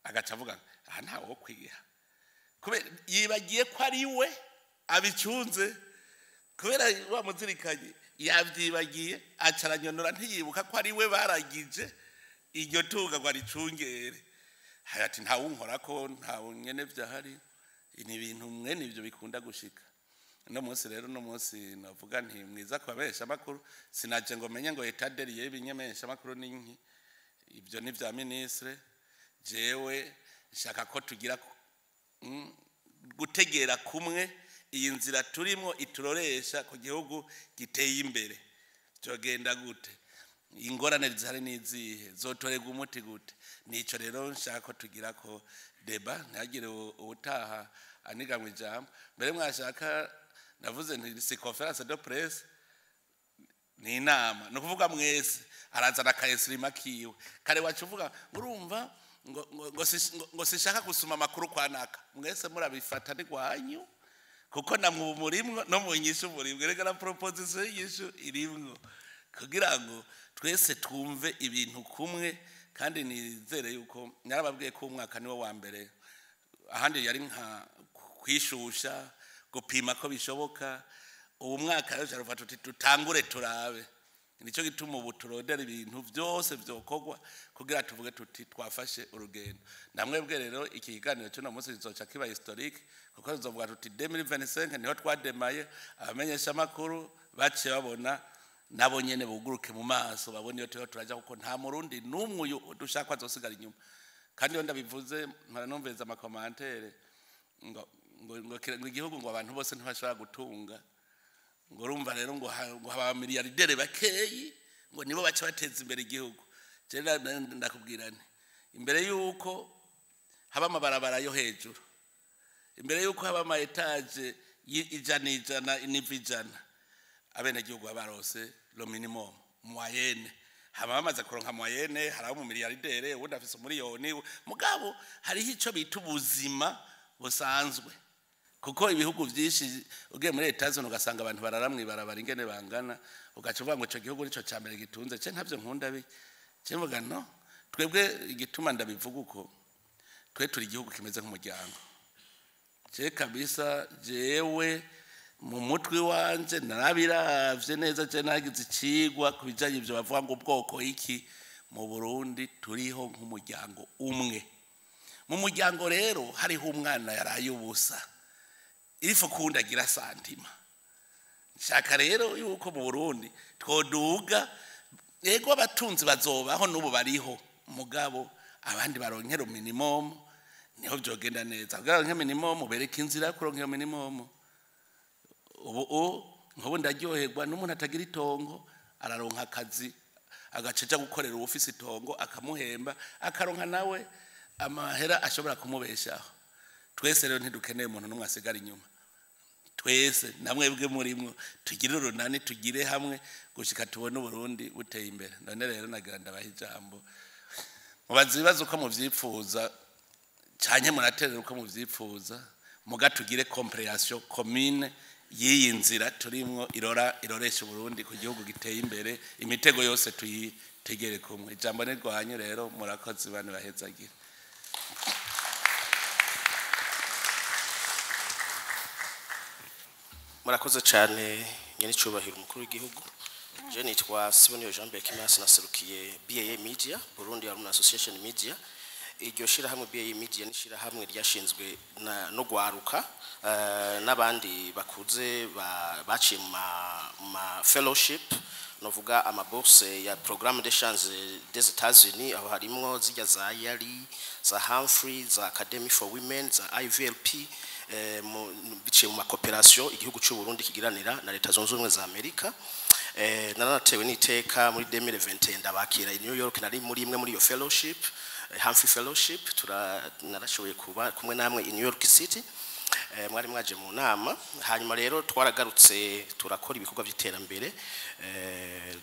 Agaca avuga: "Aha ntawe wo kwiha," kubera yibagiye ko ari we abicunze. Kubera wa muzirikanye yavyibagiye, aca aranyonora, ntiyibuka ko ari we baragije iryo tunga ngo aricungere. Hari ati: "Ntawunkora ko, ntawe nyene vyahari." Ni ibintu mwene ivyo bikunda gushika. Uno munsi rero, uno munsi navuga nti mwiza ku bamenyeshamakuru. Sinaje ngo menye ngo état des lieux y'ibimenyeshamakuru ni nki, ibyo ni vya ministre. Jewe nshaka ko tugira gutegera kumwe iyi nzira turimo ituroresha ku gihugu giteye imbere. Byogenda gute? Ingorane zihari n'izihe? Zotorerwa umuti gute? Nico rero nshaka ko tugira ko débat, ntihagire uwutaha aniga mu ijambo. Mbere mwashaka, navuze nti si conférence de presse, ni inama. Ni ukuvuga mwese arazana akayesirima kiwe. Kare wacu uvuga urumva ngo sishaka gusoma amakuru kwa naka, mwese murabifata ni rwanyu, kuko namwe ubu murimwo no mu nyishu murimwo. Reka na proposition y'inyishu irimwo, kugira ngo twese twumve ibintu kumwe. Kandi nizere yuko narababwiye ko umwaka niwo wa mbere, ahandi yari nka kwishusha, gupima ko bishoboka. Ubu mwaka rero turavuga tuti tutangure turabe. Nicyo gituma ubu turodera ibintu byose byokorwa kugira tuvuge tuti twafashe urugendo. Namwebwe rero, iki kiganiro cy'uno munsi kizoca kiba historique, kuko tuzovuga tuti 2025 niho twademaye. Abamenyesha amakuru baciye babona nabo nyene buguruke mu maso, babone iyo turiho turaja, kuko nta Murundi n'umwe uyu dushaka azosigara inyuma. Kandi iyo ndabivuze mpora numviriza amacommentaires ngo igihugu, ngo abantu bose ntibashobora gutunga, ngo urumva rero ngo haba milliardaires bakeyi, ngo nibo baca bateza imbere igihugu. Je ndakubwira nti imbere yuko haba amabarabara yo hejuru, imbere yuko haba ama étages 100 100, iniva 100, abenegihugu baba barose le minimum, moyenne. Haba bamaze kuronka moyenne, hari abo mu milliardaire, ubundi afise umuriyoni, mugabo hariho ico bita ubuzima busanzwe. Kuko ibihugu byinshi, ugiye muri leta zone ugasanga abantu barara mw'ibarabara ingene bangana, ugaca uvuga ngo ico gihugu nico ca mbere gitunze. Ce ntavyo nkunda bi ce mvuga no twebwe. Igituma ndabivuga uko, twe turi igihugu kimeze nk'umuryango. Je kabisa, jewe mu mutwe wanje narabiravye neza, je nagize icigwa ku bijanye ivyo bavuga ngo ubwoko iki. Mu Burundi turiho nk'umuryango umwe. Mu muryango rero hariho umwana yaraye ubusa, il faut kundi agira sentiment. Nshaka rero yuko mu Burundi twoduga. Yego, abatunzi bazobaho, n'ubu bariho, mugabo abandi baronkera minimum, niho byogenda neza. Kugira baronke minimum, bereke inzira yo kuronka iyo minimum. Ubu nk'ubu ndaryoherwa n'umuntu atagira itongo araronka akazi, agaca aja gukorera uwufise itongo, akamuhemba, akaronka nawe amahera ashobora kumubeshaho. Twese rero ntidukeneye umuntu n'umwe asigara inyuma. Twese namwebwe murimwo, tugire urunani, tugire hamwe gushika tubone Uburundi buteye imbere. None rero nagira ndabaha ijambo, mubaza ibibazo uko muvyipfuza canke muraterera uko muvyipfuza, muga tugire compréhension commune y'iyi nzira turimwo irora iroresha Uburundi ku gihugu giteye imbere. Imitego yose tuyitegere kumwe. Ijambo ni rwanyu rero. Murakoze, bane bahezagira. Murakoze cyane, nyenicubahiro umukuru w'igihugu. Je nitwa Siboniyo Jean Bekimasi, naserukiye BAA Media, Burundi Alumni Association Media. Iryo shirahamwe BAA Media ni shirahamwe ryashinzwe no gwaruka n'abandi bakuze baciye mu ma fellowship, novuga amabourse ya programme d'échange des États-Unis. Aho harimwo zijya za YALI, za Humphrey, za Academy for Women, za IVLP. biciye mu ma coopérations igihugu cy'u Burundi kigiranira na Leta Zunze Ubumwe za Amerika. Naranatewe n'iteka muri 2021 ndabakira i New York, nari muri imwe muri iyo fellowship, Humphrey Fellowship. Tura narashoboye kuba kumwe namwe i New York City, mwari mwaje mu nama. Hanyuma rero twaragarutse turakora ibikorwa by'iterambere.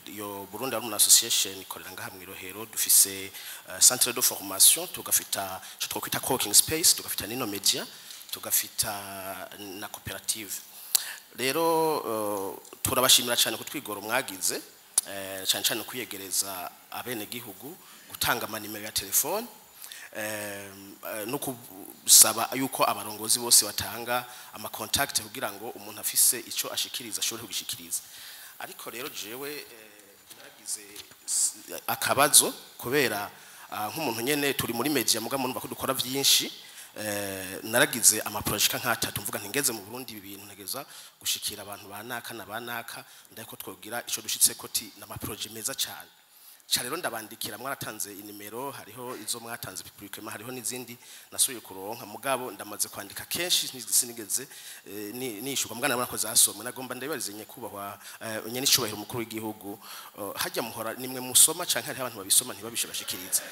Iyo Burundi Alumni Association ikorera ngaha mu Irohero. Dufise centre de formation, tugafita ico twokwita co-working space, tugafita nino media, tugafita na koperative. Rero turabashimira cyane kutwigora mwagize, cyane cyane kwiyegereza abene gihugu, gutanga amanimero ya telefone, no kusaba yuko abarongozi bose batanga ama contact kugira ngo umuntu afise ico ashikiriza ashobore kugishikiriza. Ariko rero jewe naragize akabazo kubera nk'umuntu nyene turi muri media, muga murumva ko dukora vyinshi. Naragize ama projets nk'atatu, mvuga nti ngeze mu Burundi ibi bintu ntegeza gushikira abantu banaka na banaka, ndako twogira ico dushitse ko ti n'ama projets meza cyane. Ca rero ndabandikira, mwaratanze inimero, hariho izo mwatanze publiquement, hariho n'izindi nasubiye kuronka, mugabo ndamaze kwandika kenshi sinigeze nishurwa, mugana nabona ko zasomwe. Nagomba ndabibarize nyakubahwa nyene icubahiro umukuru w'igihugu, hajya muhora nimwe musoma canke hariho abantu babisoma ntibabishe bashikiriza?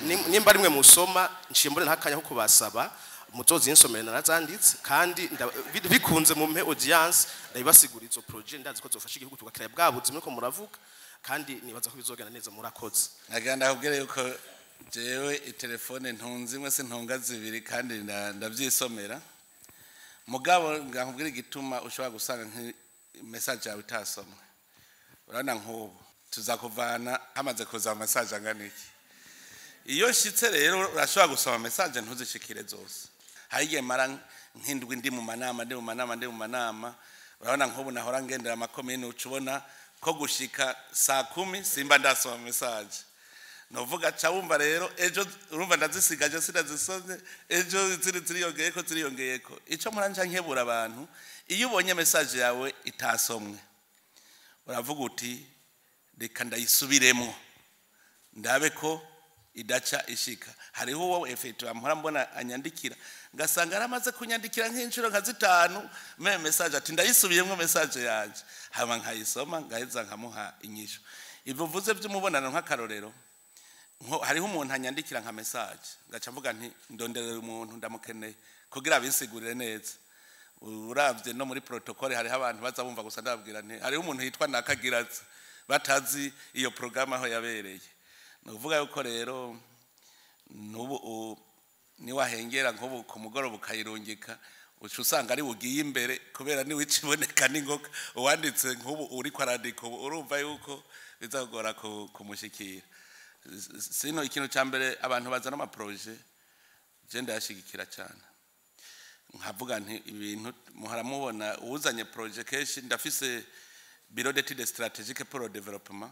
Nimba rimwe musoma, nciye mbone ntakanya ko kubasaba muzozinsomere, narazanditse kandi bikunze mumpe audience ndabibasigura. Izo projet ndazi ko zofasha igihugu tugakira bwa buzima ko muravuga, kandi nibaza ko bizogenda neza. Murakoze. Nagira ndakubwire yuko jewe itelefone ntunze imwe, sintunga zibiri, kandi ndavyisomera. Mugabo ngakubwira igituma ushobora gusanga message yawe itasomwe. Urabona nk'ubu tuzakuvana hamaze kuza message angana iki. Iyo nshitse rero urashobora gusoma message ntuzishikire zose. Hari igihe mara nk'indwi ndi mu manama, ndi mu manama, ndi mu manama. Urabona nk'ubu nahora ngendera amakomine, uca ubona ko gushika saa 10 simba ndasoma message. Novuga ca wumva rero ejo urumva ndazisigaje sinazisomye, ejo ziri ziriyongeyeko ziriyongeyeko. Ico muranja nkebura abantu, iyo ubonye message yawe itasomwe uravuga uti reka ndayisubiremo ndabe ko idaca ishika. Hariho uwo effet ampora mbona anyandikira, ngasanga aramaze kunyandikira nk'inshuro nka zitanu même message, ati ndayisubiyemo message yanje, hama nkayisoma ngaheza nkamuha inyishu. Ibyo uvuze by'umubonano, nk'akarorero nko hariho umuntu anyandikira nka message, ngaca mvuga nti ndonderera umuntu ndamukeneye kugira abinsigurire neza. Uravye no muri protocole hariho abantu baza bumva gusa ndababwira nti hariho umuntu yitwa Nakagiraza, batazi iyo programme aho yabereye. Ni ukuvuga yuko rero n'ubu niwahengera nk'ubu ku mugoroba ukayirungika, uca usanga ari bugiye imbere kubera niwe iciboneka n'ingoga. Uwanditse nk'ubu uriko arandika ubu, urumva yuko bizagora kumushikira. Sino ikintu cya mbere, abantu bazana ama projets je ndayashigikira cyane, nkavuga nti ibintu muhora mubona uwuzanye projet kenshi, ndafise bureau d'études stratégiques pour le développement,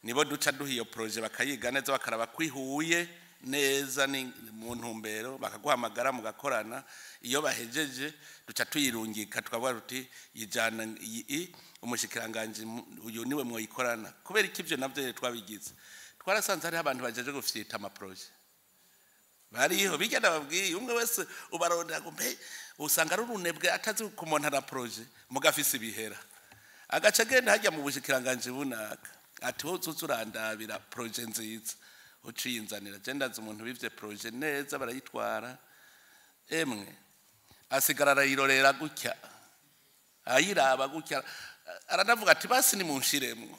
nibo duca duha iyo projet bakayiga neza, bakaraba kwihuye neza ni mu ntumbero, bakaguhamagara mugakorana. Iyo bahejeje duca tuyirungika, tukavuga tuti yijana iyi umushikiranganji uyu niwe mwoyikorana. Kubera iki ivyo navyo twabigize? Twarasanze hariho abantu bajeje gufyita ama projets bariho bijya, ndababwiye, umwe wese ubarondera ngo mbe usanga ari urunebwe atazi kumontana projet, mugafise ibihera, agaca agenda hajya mu bushikiranganji bunaka ati wowe uzuza urandabira projet nziza uciyinzanira. Je ndazi umuntu bivye projet neza, barayitwara, emwe asigara arayirorera gutya, ayiraba gutya, aranavuga ati basi nimunshiremwo.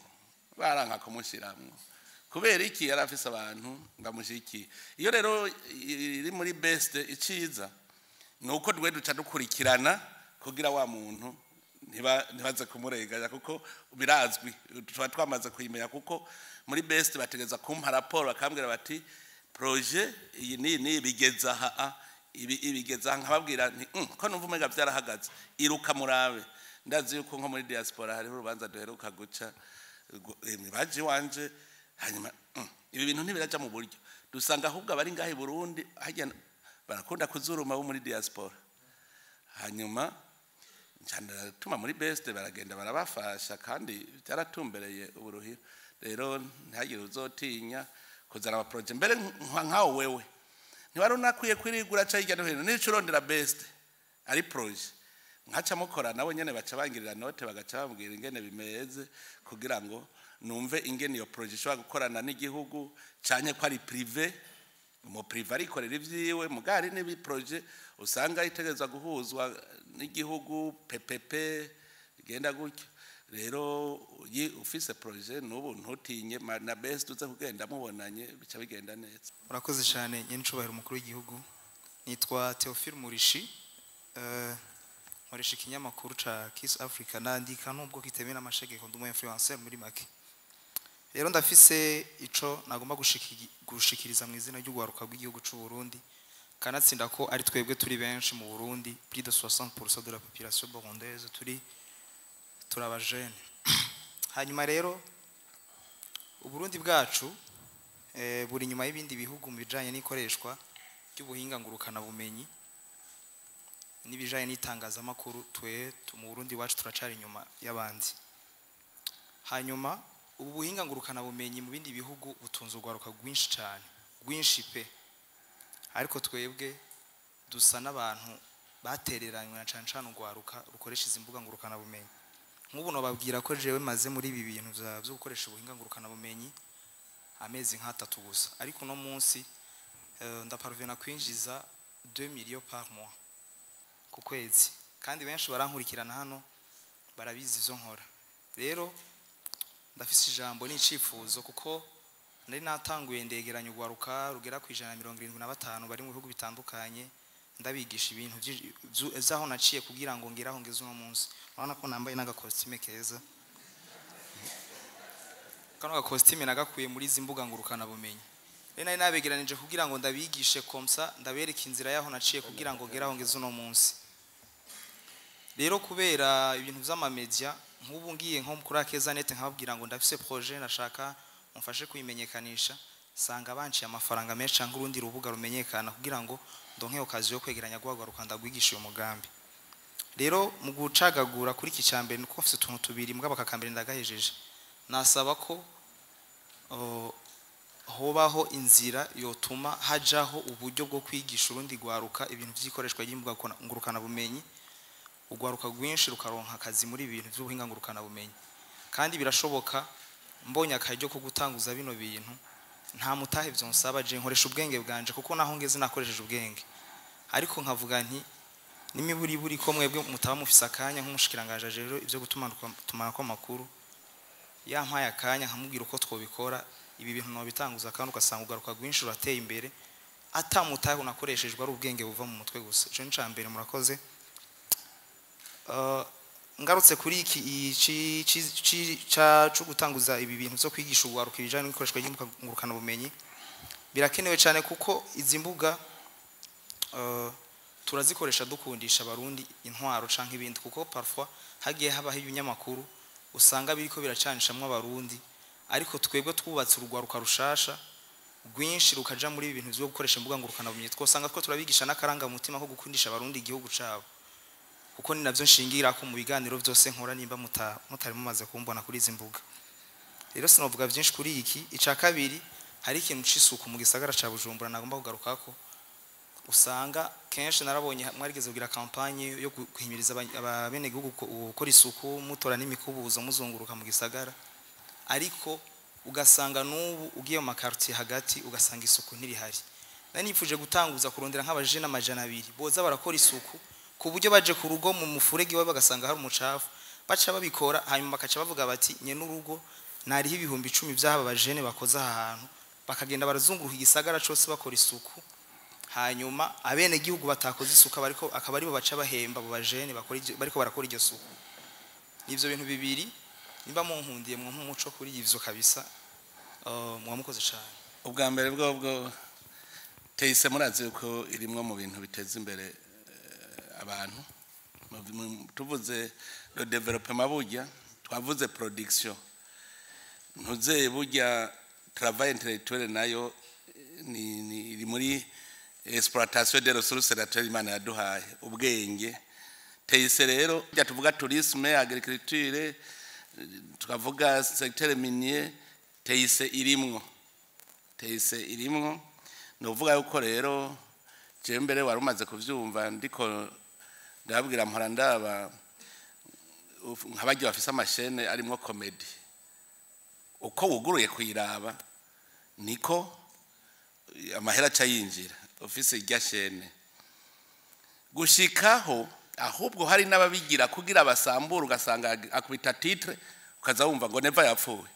Baranka kumushiramwo. Kubera iki? Yari afise abantu bamushigikiye. Iyo rero iri muri best, iciza ni uko dwe duca dukurikirana kugira wa muntu ntibaze kumurenganya, kuko birazwi tuba twamaze kuyimenya, kuko muri best bategeza kumpa raporo, bakambwira bati projet iyi ni ni bigeza aha, ibi ibigeza aha, nkababwira nti ko numva umenga byarahagaze, iruka murabe." Ndazi yuko nko muri diaspora hariho urubanza duheruka guca, baje iwanje, hanyuma ibi bintu ntibiraja mu buryo, dusanga ahubwo abari ngaha i Burundi hajya barakunda kuzuruma bo muri diaspora. Hanyuma nca muri best, baragenda barabafasha kandi byaratumbereye uburuhiro. Rero ntihagire uzotinya kuzana ama projets. Mbere nkawo wewe ntiwari unakwiye kwirigura ca hirya no hino, nico urondera best. Ari projet nkaca mukora, nabo nyene baca bangirira note, bagaca bambwira ingene bimeze kugira ngo numve ingene iyo projet ishobora gukorana n'igihugu, canke ko ari privé. Umu privé arikorera ivyiwe, mugari n'ibi projet usanga itegerezwa guhuzwa n'igihugu, PPP igenda gutyo. Rero ufise projet n'ubu ntutinye, na best uze kugenda mubonanye, bica bigenda neza. Murakoze cyane, nyenicubahiro umukuru w'igihugu. Nitwa Theophile Murishi, nkoresha ikinyamakuru ca Kiss Africa, nandika nubwo kitemewe n'amategeko, ndi umu influencer muri make. Rero ndafise ico nagomba gushikiriza mu izina ry'ugwaruka rw'igihugu c'u Burundi, kanatsinda ko ari twebwe turi benshi mu Burundi, plus de 60% de la population burundaise turi abajene. Hanyuma rero Uburundi bwacu buri inyuma y'ibindi bihugu mu bijanye n'ikoreshwa ry'ubuhinga ngurukana bumenyi n'ibijanye n'itangazamakuru. Twe mu Burundi wacu turacari inyuma y'abandi. Hanyuma ubu buhinga ngurukana bumenyi mu bindi bihugu butunze urwaruka rwinshi cyane, rwinshi pe, ariko twebwe dusa n'abantu batereranywe, na cane cane urwaruka rukoresha izi mbuga ngurukana bumenyi. Nk'ubu nobabwira ko jewe maze muri ibi bintu vyo gukoresha ubuhinga ngurukana bumenyi amezi nk'atatu gusa, ariko uno munsi ndaparvena kwinjiza 2 millions par mois, ku kwezi, kandi benshi barankurikirana hano barabizi ivyo nkora. Rero ndafise ijambo n'icifuzo, kuko nari natanguye ndegeranya urwaruka rugera ku 175 bari mu bihugu bitandukanye, ndabigisha ibintu vy'aho naciye kugira ngo ngere aho ngeze uno munsi. Urabona ko nambaye n'agakositime keza. Kano gakositime nagakuye muri izi mbuga ngurukana bumenyi. Rero nari nabegeranije kugira ngo ndabigishe comme ça, ndabereke inzira yaho naciye kugira ngo ngere aho ngeze uno munsi. Rero kubera ibintu vy'amamedia, nk'ubu ngiye nko kuri Akeza Net nkababwira ngo ndafise projet, nashaka mumfashe kuyimenyekanisha, sanga banciye amafaranga menshi, cyangwa urundi rubuga rumenyekana, kugira ngo ndonke occasion yo kwegeranya rwaruka ndagwigisha uyu mugambi. Rero mu gucagagura kuri iki cyambere, nuko mfise utuntu tubiri, mugabo akakambere ndagahejeje, nasaba ko hobaho inzira yotuma hajaho uburyo bwo kwigisha urundi rwaruka ibintu vy'ikoreshwa ry'imbuga ngurukana bumenyi, urwaruka rwinshi rukaronka akazi muri ibi bintu by'ubuhinga ngurukana bumenyi. Kandi birashoboka, mbonye akaryo ko gutanguza bino bintu, nta mutahe vyonsaba, je nkoresha ubwenge bwanje, kuko naho ngeze nakoresheje ubwenge. Ariko nkavuga nti n'imiburiburi ko mwebwe mutaba mufise akanya, nk'umushikiranganje rero ivyo gutumanako amakuru yampaye akanya nkamubwira uko twobikora, ibi bintu nobitanguza, kandi ugasanga ugaruka rwinshi rurateye imbere atamutahe unakoreshejwe, ari ubwenge buva mu mutwe gusa. Ico ni mbere, murakoze. Ngarutse kuri iki ca co gutanguza ibi bintu vyo kwigisha urwaruka ibijanye n'ikoreshwa ry'imbuga ngurukana bumenyi, birakenewe cyane, kuko izi mbuga turazikoresha dukundisha abarundi intwaro canke ibindi, kuko parfois hagiye habaho ibinyamakuru usanga biriko biracanishamwo abarundi. Ariko twebwe twubatse urugwaruka rushasha rwinshi rukaja muri ibi bintu vyo gukoresha imbuga ngurukana bumenyi, twosanga ko turabigisha n'akaranga mutima ko gukundisha abarundi igihugu cabo, kuko ni navyo nshingira ko mu biganiro vyose nkora, nimba mutari mumaze kumbona kuri izi mbuga. Rero sinovuga vyinshi kuri iki. Ica kabiri, hari ikintu c'isuku mu gisagara ca Bujumbura nagomba kugarukako. Usanga kenshi narabonye mwarigeze kugira campagne yo guhimiriza abenegihugu gukora isuku, mutora n'imikubuzo, muzunguruka mu gisagara, ariko ugasanga n'ubu ugiye mu makartier hagati ugasanga isuku ntirihari. Nari nifuje gutanguza kurondera nk'abajene 200 boza barakora isuku, ku buryo baje ku rugo mu mufurege iwawe bagasanga hari umucafu, baca babikora, hanyuma bakaca bavuga bati nye n'urugo nariho 10,000 by'aba bajene bakoze aha hantu, bakagenda barazunguruka igisagara cose bakora isuku. Hanyuma abene gihugu batakoze isuku bariko akaba aribo baca bahemba abo bajene bakora bariko barakora iryo suku. Ivyo bintu bibiri nimba munkundiye mwo nk'umuco kuri ivyo kabisa, mwamukoze cyane. Ubwa mbere bwo TIC, murazi yuko irimwo mu bintu biteza imbere abantu. Tuvuze le développement, burya twavuze production, ntuzeye burya travail intellectuel nayo ni iri muri exploitation des ressources naturelles Imana yaduhaye, ubwenge. TIC rero, burya tuvuga tourisme, agriculture, tukavuga secteur minier, TIC irimwo, TIC irimwo. Ni ukuvuga yuko rero jewe mbere wari umaze kuvyumva, ndiko Ndababwira, mpora ndaba nk'abarya bafise ama chaînes arimwo comédie, uko wuguruye kuyiraba niko amahera aca yinjira ufise irya chaîne. Gushikaho ahubwo hari n'ababigira kugira basambure, ugasanga akubita titre, ukaza wumva ngo Neva yapfuye,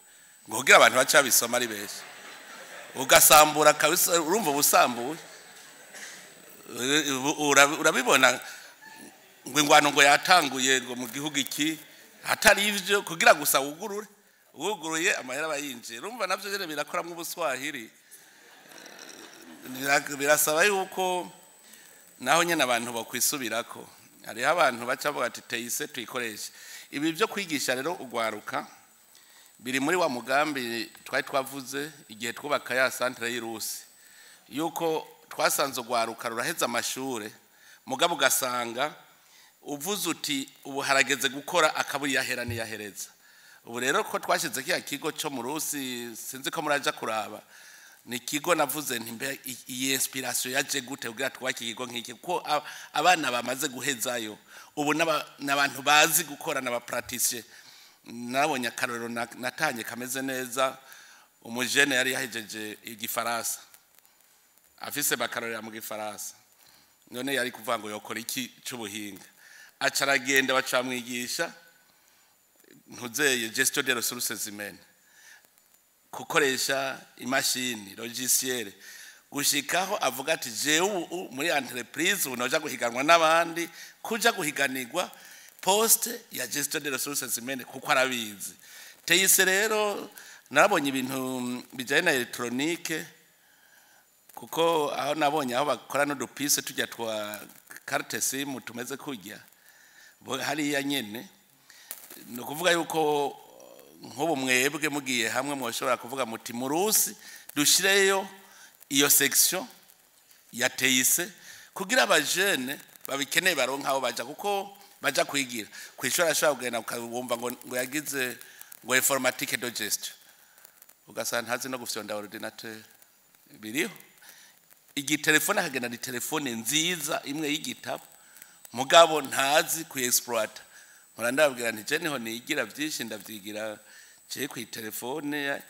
ngo kugira abantu baca babisoma ari benshi, ugasambura kabisa. Urumva ubusambuye, urabibona ngo ingwano ngo yatanguye ngo mu gihugu iki, atari ivyo, kugira gusa wugurure, wuguruye amahera aba yinjiye. Urumva navyo nyene birakoramwo ubuswahili. Birasaba yuko naho nyene abantu bakwisubirako. Hariho abantu baca bavuga ati TIC tuyikoreshe. Ibi byo kwigisha rero ugwaruka biri muri wa mugambi twari twavuze igihe twubaka ya centre y'irusi, yuko twasanze ugwaruka ruraheza amashure, mugabo ugasanga uvuze uti ubu harageze gukora, akaburi yahera niyahereza. Ubu rero ko twashyize kiya kigo cyo mu Rusi, sinzi ko muraja kuraba, ni ikigo navuze nti mbe iyi inspiration yaje gute kugira twubake ikigo nk'iki? Kuko abana bamaze guhezayo ubu n'abantu bazi gukora, n'aba praticiens. Nabonye akarorero natanye kameze neza. Umujene yari yahejeje igifaransa, afise bakarorera mu gifaransa, none yari kuvuga ngo yokora iki c'ubuhinga? Aca aragenda, bacamwigisha ntuzeye gestion des ressources humaines, gukoresha imashini, logiciel, gushikaho avuga ati jewe ubu muri entreprise ubu noja guhiganwa n'abandi, kuja guhiganirwa poste ya gestion des ressources humaines, kuko arabizi. TIC rero narabonye ibintu bijanye na électronique, kuko aho nabonye aho bakora n'udupise tujya twa carte SIM tumeze kurya hariya nyene. Ni ukuvuga yuko nk'ubu mwebwe mugiye hamwe mwoshobora kuvuga muti mu Rusi dushireyo iyo section ya TIC kugira abajene babikeneye baronka aho baja, kuko baja kwigira kwishuri ashobora kugenda ukabumva ngo yagize ngo informatique de gestion, ugasanga ntazi no gufyonda ordinateur. Biriho igitelefone, akagenda ni telefone nziza imwe y'igitabo, mugabo ntazi kuexploiter. Mpora ndababwira nti je niho nigira byinshi, ndavyigira je ku telefone.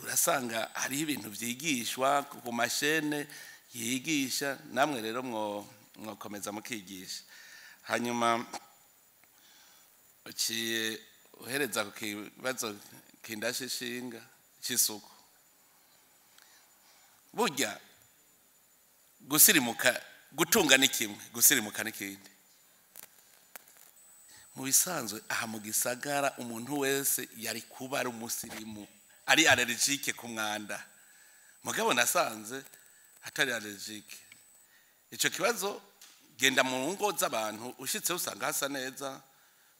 Urasanga hariho ibintu vyigishwa ku ma chaînes yigisha. Namwe rero mwokomeza mukigisha. Hanyuma uciye uhereza ku kibazo kindashishinga c'isuku. Burya gusirimuka, gutunga ni kimwe, gusirimuka ni kindi. Mu bisanzwe aha mu gisagara umuntu wese yari kuba ari umusirimu, ari allergique ku mwanda, mugabo nasanze atari allergique. Ico kibazo, genda mu ngo z'abantu, ushitse usanga hasa neza,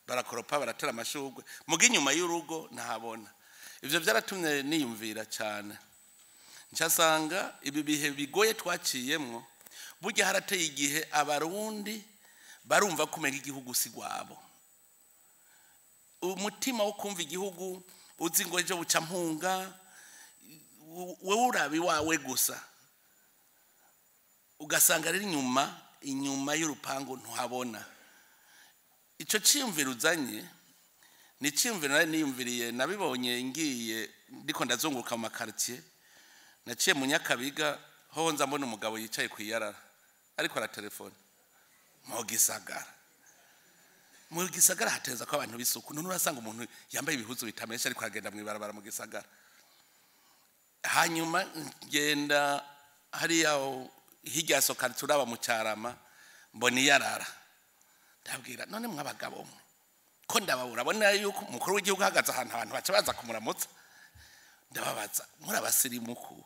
barakoropa, baratera amashurwe, muga inyuma y'urugo ntahabona. Ivyo byaratumye niyumvira cyane, ncasanga ibi bihe bigoye twaciyemwo, burya harateye igihe Abarundi barumva kumenya igihugu si gwabo. Umutima wo kumva igihugu, uzi ngo ejo buca mpunga, wewe uraba iwawe gusa, ugasanga rero inyuma y'urupangu ntuhabona. Ico ciyumviro uzanye ni ciyumviro nari niyumviriye, nabibonye ngiye ndiko ndazunguruka mu ma quartiers. Naciye mu Nyakabiga, hoho nza mbona umugabo yicaye ku iyarara ariko aratelefone. Mu gisagara hateza ko abantu b'isuku, none urasanga umuntu yambaye ibihuzu bitameshe ariko aragenda mu ibarabara mu gisagara. Hanyuma ngenda hariya hirya ya sokari, turaba mu Cyarama, mbona iyarara. Ndabwira none mw'abagabo mwe ko ndababura, urabona yuko umukuru w'igihugu ahagaze ahantu abantu baca baza kumuramutsa. Ndababaza, muri abasirimuku,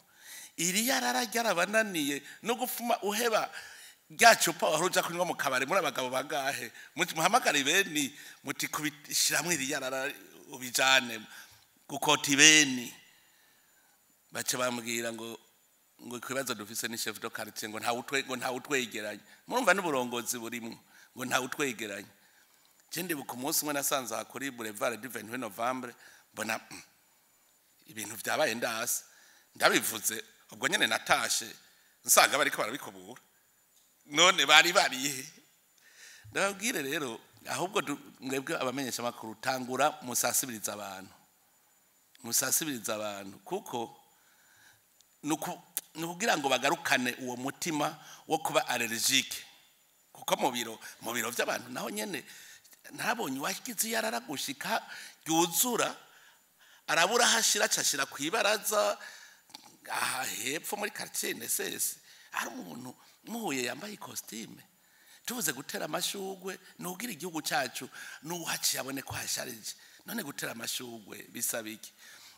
iri yarara ryarabananiye no gufuma uheba rya cupa wari uja kunywa mu kabari? Muri abagabo bangahe? Muhamagare beni, muti kubishiramwo iri yarara ubijane gukota ibeni. Bace bambwira ngo ikibazo dufise ni chef de quartier, ngo ntawe utwe, ngo ntawe utwegeranye. Murumva n'uburongozi burimwo, ngo ntawe utwegeranye. Je ndibuka umunsi umwe nasanze aha kuri boulevard du 28 Novembre, mbona ibintu vyabaye ndasi. Ndabivuze ubwo nyene, natashe nsanga bariko barabikubura. None bari barihe? Ndababwire rero, ahubwo mwebwe abamenyesha makuru, tangura musasibiriza abantu, musasibiriza abantu, kuko ni ukugira ngo bagarukane uwo mutima wo kuba allergique. Kuko mu biro by'abantu naho nyene ntabonye uwagize iyo arara gushika ryuzura, arabura hashira, acashira ku ibaraza aha hepfo muri quartier NSS. Hari umuntu muhuye yambaye ikositime. Tuvuze gutera amashugwe nugira igihugu cyacu nuhaciye abone ko hasharije. None gutera amashugwe bisaba iki?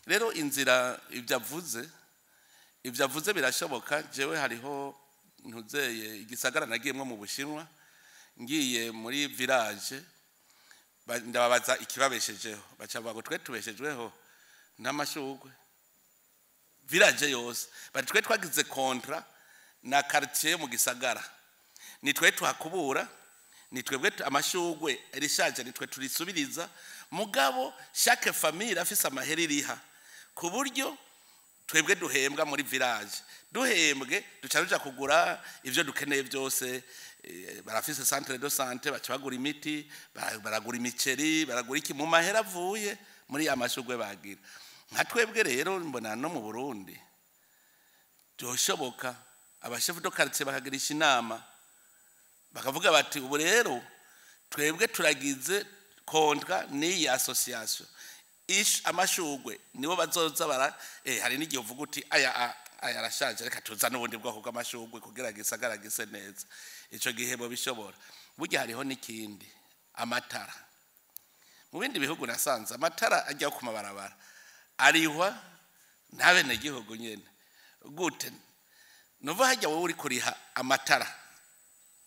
Rero inzira, ibyo avuze birashoboka. Jewe hariho ntuzeye igisagara nagiyemwo mu Bushinwa, ngiye muri village, ndababaza ikibabeshejeho, baca bavuga ngo twe tubeshejweho n'amashugwe. Village yose bati twe twagize contrat na quartier mu gisagara, ni twe tuhakubura, ni twebwe amashugwe rishaje ni twe turisubiriza. Mugabo chaque famille afise amahera iriha, ku buryo twebwe duhembwa muri village. Duhembwe duca tuja kugura ivyo dukeneye byose. Barafise centre de santé, baca bagura imiti, baragura imiceri, baragura iki mu mahera avuye muri ya mashugwe bagira. Nka twebwe rero mbona no mu Burundi byoshoboka, abashefu de quartier bakagirisha inama, bakavuga bati ubu rero twebwe turagize contrat n'iyi association, ish amashugwe nibo bazoza bara. Hari n'igihe uvuga uti aya aya arashaje, reka tuza n'ubundi bwoko bw'amashugwe kugira gisagara gise neza. Ico gihe bo bishobora. Burya hariho n'ikindi, amatara. Mu bindi bihugu nasanze amatara ajya ku mabarabara arihwa n'abenegihugu nyene. Gute? Nuva hajya wowe uri kuriha amatara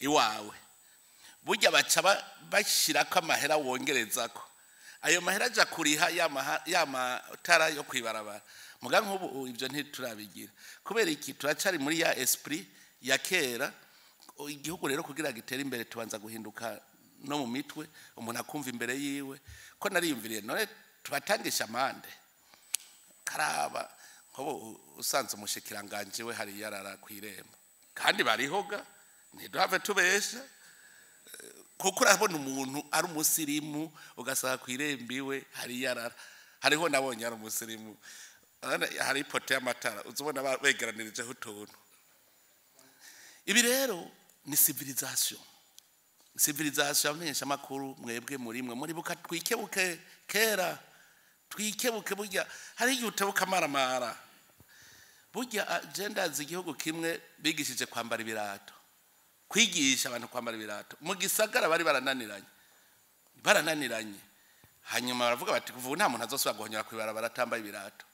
iwawe, burya baca bashirako amahera wongerezako, ayo mahera aja kuriha ya matara yo kwibarabara. Muga nk'ubu ibyo ntiturabigira. Kubera iki? Turacari muri ya esprit ya kera. Igihugu rero kugira gitere imbere, tubanza guhinduka no mu mitwe, umuntu akumva imbere yiwe ko nariyumviriye. None tubatangisha amande karaba nk'ubu usanze umushikiranganje we hari yarara kw'irembo, kandi barihoga, ntiduhave tubesha, kuko urabona umuntu ari umusirimu, ugasanga ku irembo iwe hari yarara. Hariho nabonye ari umusirimu. Urabona hari ipoto y'amatara, uzubona begeranirijeho utuntu. Ibi rero ni civilisation, civilisation. Abamenyesha amakuru mwebwe murimwe muribuka, twikebuke kera, twikebuke. Burya hari igihe utebuka amaramara. Burya je ndazi igihugu kimwe bigishije kwambara ibirato, kwigisha abantu kwambara ibirato mu gisagara bari barananiranye, barananiranye. Hanyuma baravuga bati kuva ubu nta muntu azosubira guhonyora kw'ibarabara atambaye ibirato.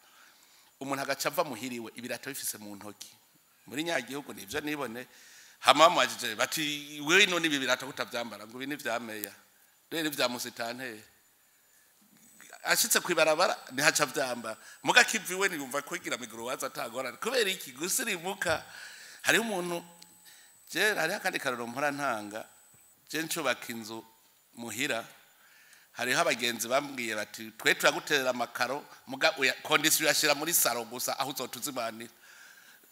Umuntu agaca ava muhiriwe ibirato bifise mu ntoki muri nyagihugu. Nivyo nibone. Hama bamubajije bati wewe none ibi birato kutavyambara? Ngo ibi ni vya meya, rero ivya musitanteri. Ashitse kwibarabara ntihaca vyambara, muga kiviwe niyumva kwigira miguru waza atagorana. Kubera iki? Gusirimuka. Hariho umuntu, je hariho akandi karoro mpora ntanga. Je ncubaka inzu muhira, hariho abagenzi bambwiye bati twe turaguterera amakaro, muga condition uyashira muri salon gusa, aho uzotuzimanira.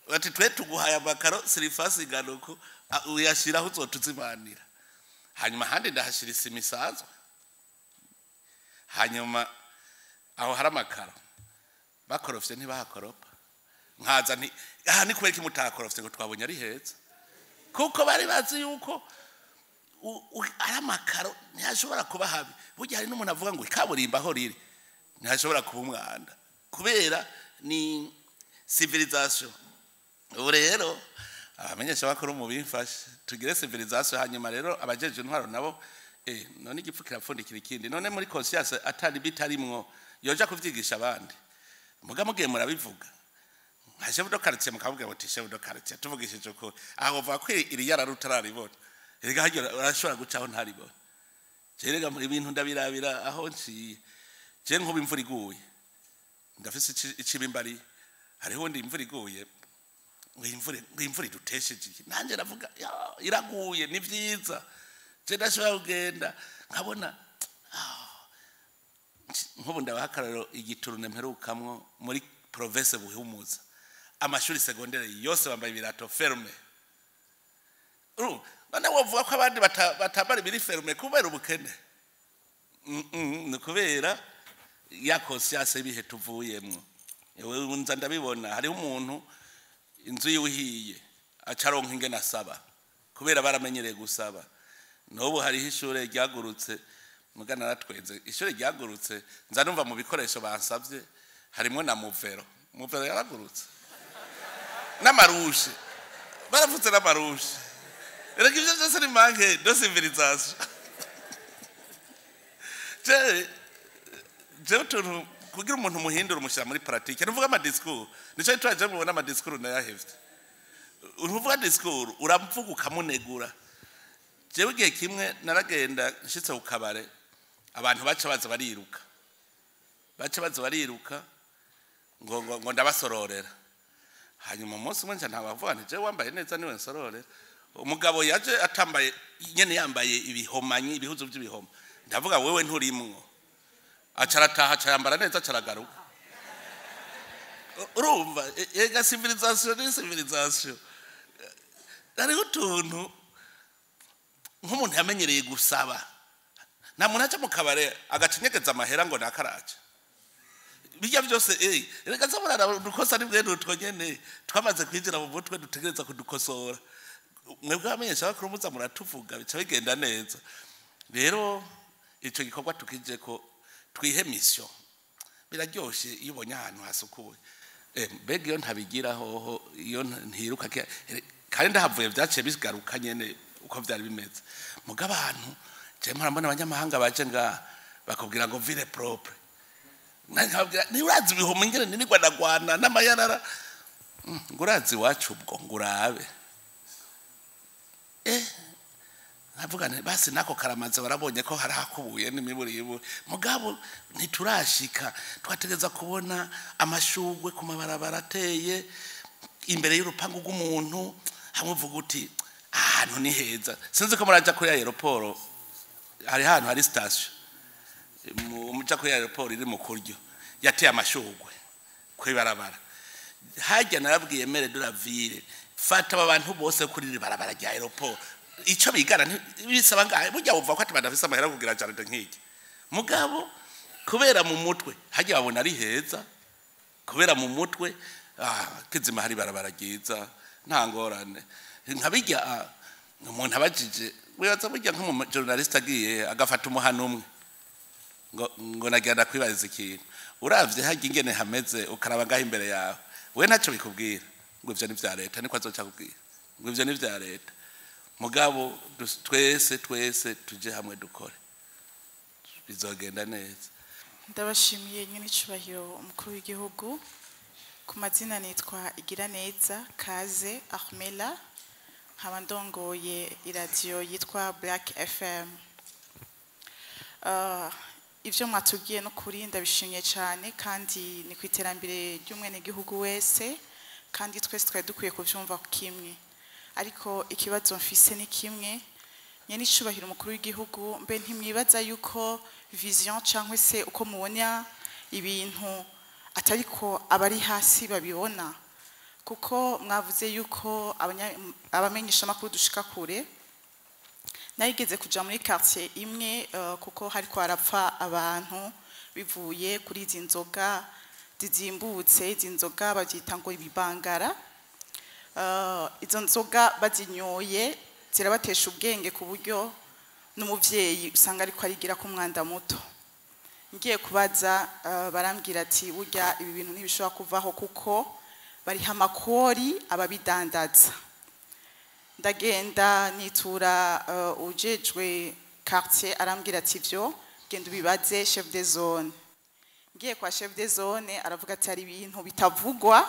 Bati twe tuguhaye amakaro, surface iganuko uyashira aho uzotuzimanira. Hanyuma ahandi ndahashira isima isanzwe. Hanyuma aho hari amakaro bakorofye ntibahakoropa. Nkaza nti aha ni kubera iki mutakorofye? Ngo twabonye ari heza. Kuko bari bazi yuko ari amakaro ntihashobora kuba habi. Burya hari n'umuntu avuga ngo ikaburimbo aho riri ntihashobora kuba umwanda, kubera ni civilisation. Ubu rero abamenyesha bakuru mu bimfashe tugire civilisation. Hanyuma rero abajeje intwaro nabo, none igipfu kirapfundikira ikindi. None muri conscience atari bitarimwo yoja kuvyigisha abandi? Muga mugiye murabivuga nka chef de quartier, mukavuga muti chef de quartier, tuvugishije ukuri, aho uvuga ko iri yarara utararibona. Erega harya urashobora gucaho ntaribona. Jerega muri ibintu ndabirabira aho nciye. Je nkuba imvura iguye ndafise icibimbari. Hariho undi imvura iguye ngo imvura idutesheje iki? Nanjye navuga ya, iraguye ni vyiza. Je ndashobora kugenda nkabona nk'ubu ndabaha akarorero, igiturune mperukamwo muri province Buhumuza, amashuri secondaire yose bambaye ibirato fermé. None wovuga ko abandi batambara ibiri fermé kubera ubukene? Ni kubera ya conscience y'ibihe tuvuyemwo. Ewe, nza ndabibona, hariho umuntu inzu yiwe ihiye acaronka ingene asaba, kubera baramenyereye gusaba. N'ubu hariho ishure ryagurutse, mugana naratwenze, ishure ryagurutse, nza numva mu bikoresho bansavye harimwo na muvero. Muvero yaragurutse n'amarushe, baravutse n'amarushe. Reka, ivyo vyose ni manque de civilisation. Jewe utuntu kugira umuntu umuhindura, umushyira muri pratique. Nuvuga ama discours, nico gituma je mubona ama discours nayahevye. Uruvuga discours, uravuga ukamunegura. Jewe igihe kimwe naragenda, nshitse ku kabare, abantu baca baza bariruka, baca baza bariruka ngo ndabasororera. Hanyuma umunsi umwe nca ntabavuga nti: "Jewe wambaye neza niwe nsororera." Umugabo yaje atambaye nyene, yambaye ibihomanyi, ibihuzu by'ibihoma. Ndavuga: "Wewe nturimwo." Aca arataha, aca yambara neza, aca aragaruka. Urumva, ega civilisation ni civilisation. Hariho utuntu nk'umuntu yamenyereye gusaba, nta muntu aca mu kabare agacinyegeza amahera ngo nakaraca bijya byose. Reka nza murara, udukosa ni bwene utwo nyene twamaze kwinjira mu mutwe, dutegereza kudukosora. Mwebwe abamenyesha bakuru muza muratuvuga, bica bigenda neza. Rero ico gikorwa tukije ko twihe mission. Biraryoshe iyo ubonye ahantu hasukuye. Mbega iyo ntabigira hoho, iyo ntiruka kandi ndahavuye, vyaciye bigaruka nyene uko vyari bimeze. Muga abantu, je mpora mbona abanyamahanga baje ngaha bakubwira ngo "ville propre". Nkabwira: "Nturazi ibihumbi ingene nirirwa ndagwana n'amayarara." Ngo urazi iwacu ubwo ngo urabe. Nkavuga nti basi nako karamaze, barabonye ko hari hakubuye n'imiburiburi, mugabo ntiturashika. Twategeza kubona amashugwe ku mabarabara ateye imbere y'urupangu rw'umuntu, hamwe uvuga uti: "Ahantu ni heza." Sinzi ko muraja kuri aéroport, hari ahantu hari station, muja kuri aéroport iri mu kuryo, yateye amashugwe kw'ibarabara hajya. Narabwiye maire de la ville: "Fata aba bantu bose kuri iri barabara rya aéroport." Ico bigana bisaba ngahe? Burya wumva ko ati badafise amahera kugira jardin nk'iki, mugabo kubera mu mutwe hajya babona ari heza, kubera mu mutwe kizima hari barabara ryiza, nta ngorane. Nka bijya umuntu abajije, wibaza burya nk'umu journaliste agiye agafata umuhano umwe ngo nagenda kwibariza ikintu, uravye harya ingene hameze, ukaraba ngaho imbere yawe, we ntacyo bikubwira, ngo ivyo ni vya leta, niko azoca kubwira ngo ivyo ni vya leta. Mugabo twese twese tuje hamwe dukore, bizogenda neza. Ndabashimiye nyine, icubahiro umukuru w'igihugu. Ku mazina nitwa Igiraneza Kaze Ahmela, nkaba ndongoye iradiyo yitwa Black FM. Ibyo mwatubwiye no kuri ndabishimye cyane, kandi ni ku iterambere ry'umwenegihugu wese, kandi twese twari dukwiye kubyumva kimwe. Ariko ikibazo mfise ni kimwe, nyene icubahiro umukuru w'igihugu: mbe ntimwibaza yuko vision cyangwa se uko mubona ibintu atariko abari hasi babibona? Kuko mwavuze yuko abamenyeshamakuru dushika kure. Narigeze kuja muri quartier imwe, kuko hariko harapfa abantu bivuye kuri izi nzoga zizimbutse. Izi nzoga babyita ngo ibibangara. Izo nzoga bazinyoye zirabatesha ubwenge, ku buryo n'umuvyeyi usanga ariko arigira ku mwanda muto. Ngiye kubaza, barambwira ati: "Burya ibi bintu ntibishobora kuvaho kuko bariha amakori ababidandaza." Ndagenda nitura ujejwe quartier, arambwira ati: "Ivyo genda ubibaze chef de zone." Ngiye kwa chef de zone, aravuga ati: "Hari ibintu bitavugwa,"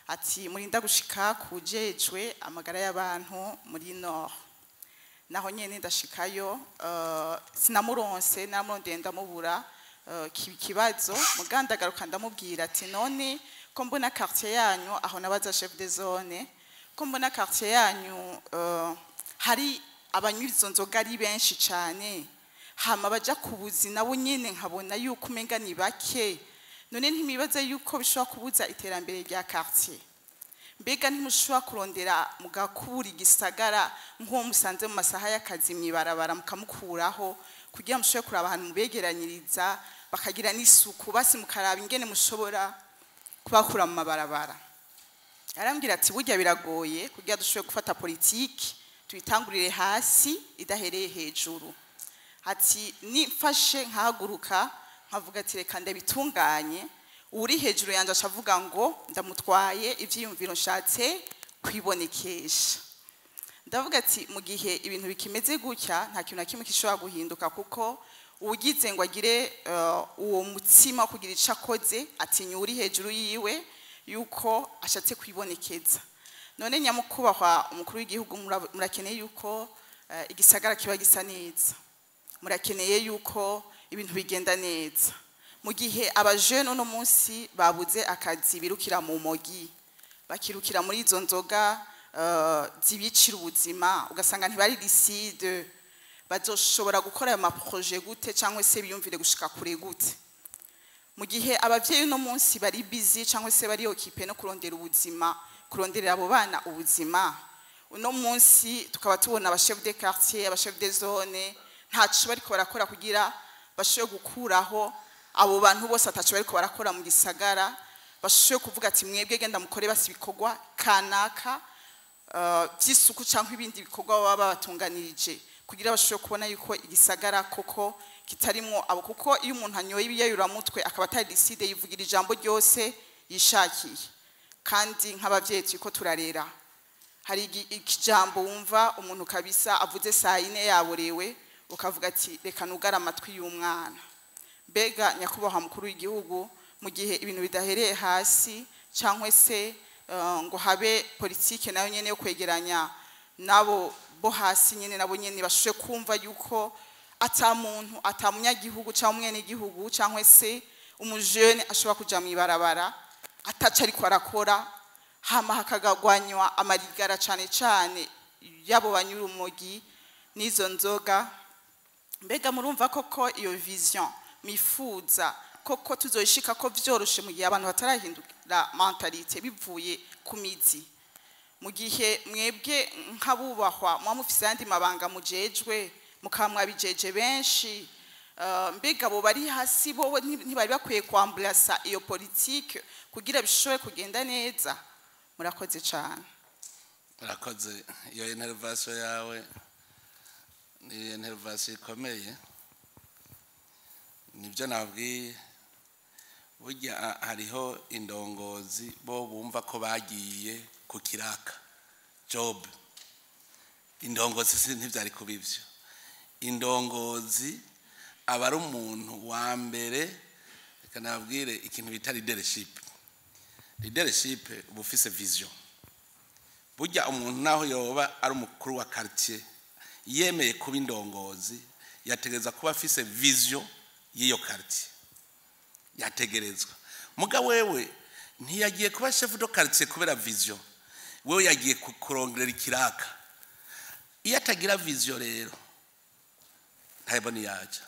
ati: "Murinda gushika kujejwe amagara y'abantu muri nord." Naho nyene ndashikayo, sinamuronse, namurondeye ndamubura. Kibazo mugandagaruka, ndamubwira ati: "None ko mbona quartier yanyu," aho nabaza chef de zone, "ko mbona quartier yanyu hari abanywa izo nzoga ari benshi cyane, hama baja kubuzi nabo nyene nkabona yuko umenga ni bake, none ntimibaze yuko bishobora kubuza iterambere rya quartier?" Mbega ntimushobora kurondera mugakura igisagara nk'uwo musanze mu masaha y'akazi mw'ibarabara, mukamukuraho kugira mushobore kuraba ahantu mubegeranyiriza, bakagira n'isuku, basi mukaraba ingene mushobora kubakura mu mabarabara? Arambwira ati: "Burya biragoye kugira dushobore gufata politiki tuyitangurire hasi idahereye hejuru." Ati: "Nifashe nkahaguruka nkavuga ati reka ndabitunganye, uri hejuru yanjye acavuga ngo ndamutwaye ivyiyumviro, nshatse kwibonekesha." Ndavuga ati mu gihe ibintu bikimeze gutya, nta kintu na kimwe gishobora guhinduka, kuko ugize ngo agire uwo mutsima wo kugira ico akoze, atinya uri hejuru yiwe yuko ashatse kwibonekeza. None nyamukubahwa umukuru w'igihugu, murakeneye yuko igisagara kiba gisa neza, murakeneye yuko ibintu bigenda neza. Mu gihe abajene uno munsi babuze akazi, birukira mu mogi, bakirukira muri izo nzoga zibicira ubuzima, ugasanga ntibari lucide, bazoshobora gukora ayo ma projets gute, cyangwa se biyumvire gushika kure gute? Mu gihe abavyeyi uno munsi bari busy, cyangwa se bari occupé no kurondera ubuzima, kuronderera abo bana ubuzima, uno munsi tukaba tubona aba chef de quartier, aba chef de zone ntaco bariko barakora kugira bashobore gukuraho abo bantu bose, ataco bariko barakora mu gisagara, bashobore kuvuga ati mwebwe genda mukore basi ibikorwa kanaka vy'isuku cyangwa ibindi bikorwa baba babatunganirije, kugira bashobore kubona yuko igisagara koko kitarimwo abo. Kuko iyo umuntu anyoye ibiyayuramutwe akaba atari lucide, yivugira ijambo ryose yishakiye. Kandi nk'abavyeyi turiko turarera, hari ikijambo wumva umuntu kabisa avuze saa yine yaborewe, ukavuga ati reka nugare amatwi y'umwana. Mbega nyakubahwa mukuru w'igihugu, mu gihe ibintu bidahereye hasi, cyangwa se ngo habe politike nayo nyene yo kwegeranya nabo bo hasi nyene, nabo nyene bashobore kumva yuko ata muntu, ata munyagihugu cyangwa umwenegihugu cyangwa se umujene ashobora kuja mw'ibarabara ataca ariko arakora, hama hakagagwanywa amarigara, cane cane yabo banyura urumogi n'izo nzoga, mbega murumva koko iyo vision mifuza koko tuzoyishika ko vyoroshe, mu gihe abantu batarahindura mentalité bivuye ku mizi? Mu gihe mwebwe nk'abubahwa muba mufise ayandi mabanga mujejwe, mukaba mwabijeje benshi, mbega abo bari hasi bowe ntibari bakwiye kwamburasa iyo politike kugira bishobore kugenda neza? Murakoze cane. Urakoze. Iyo intervention yawe ni intervention ikomeye. Nibyo nabwiye, burya hariho indongozi bo bumva ko bagiye ku kiraka, job. Indongozi si ntibyari kuba ivyo. Indongozi aba ari umuntu wa mbere. Reka nababwire ikintu bita leadership. Leadership uba ufise vision. Burya umuntu naho yoba ari umukuru wa quartier, yemeye kuba indongozi, yategereza kuba afise vision y'iyo quartier, yategerezwa. Muga wewe ntiyagiye kuba chef de quartier kubera vision, wewe yagiye kurongerera ikiraka. Iyo atagira vision rero ntabona yaja.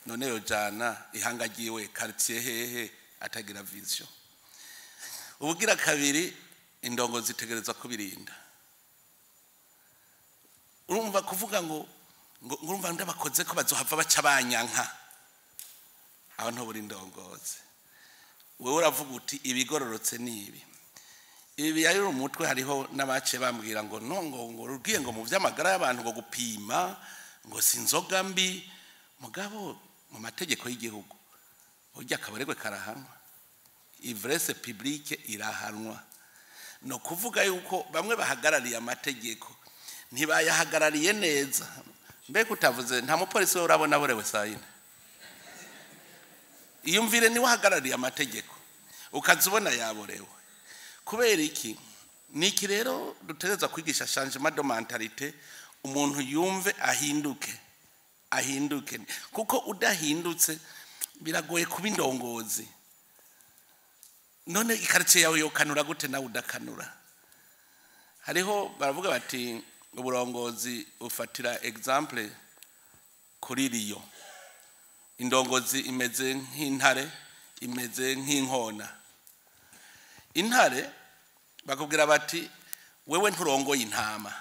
None yojana ihanga ryiwe, quartier hehe, atagira vision? Ubugira kabiri, indongo zitegerezwa kubirinda. Urumva kuvuga ngo urumva ndabakoze ko bazohava baca banyanka, aho ntubura indongozi. Wewe uravuga uti ibigororotse ni ibi. Ibi biyayura umutwe, hariho n'abaciye bambwira ngo no ngo rugiye ngo mu vy'amagara y'abantu, ngo gupima ngo si inzoga mbi. Mugabo mu mategeko y'igihugu burya akabaregwe karahanwa, ivresse publique irahanwa. No kuvuga yuko bamwe bahagarariye amategeko ntibayahagarariye neza. Mbega utavuze, nta mupolisi we urabona aborewe saa yine? Iyumvire, niwe ahagarariye amategeko, ukaza ubona yaborewe kubera iki? Ni iki rero dutegereza kwigisha? Changement de mentalité, umuntu yumve ahinduke, ahinduke, kuko udahindutse biragoye kuba indongozi. None i quartier yawe yokanura gute nawe udakanura? Hariho baravuga bati uburongozi ufatira exemple kuri riyo. Indongozi imeze nk'intare, imeze nk'inkona. Intare Bakubwira bati wewe nturongoye intama,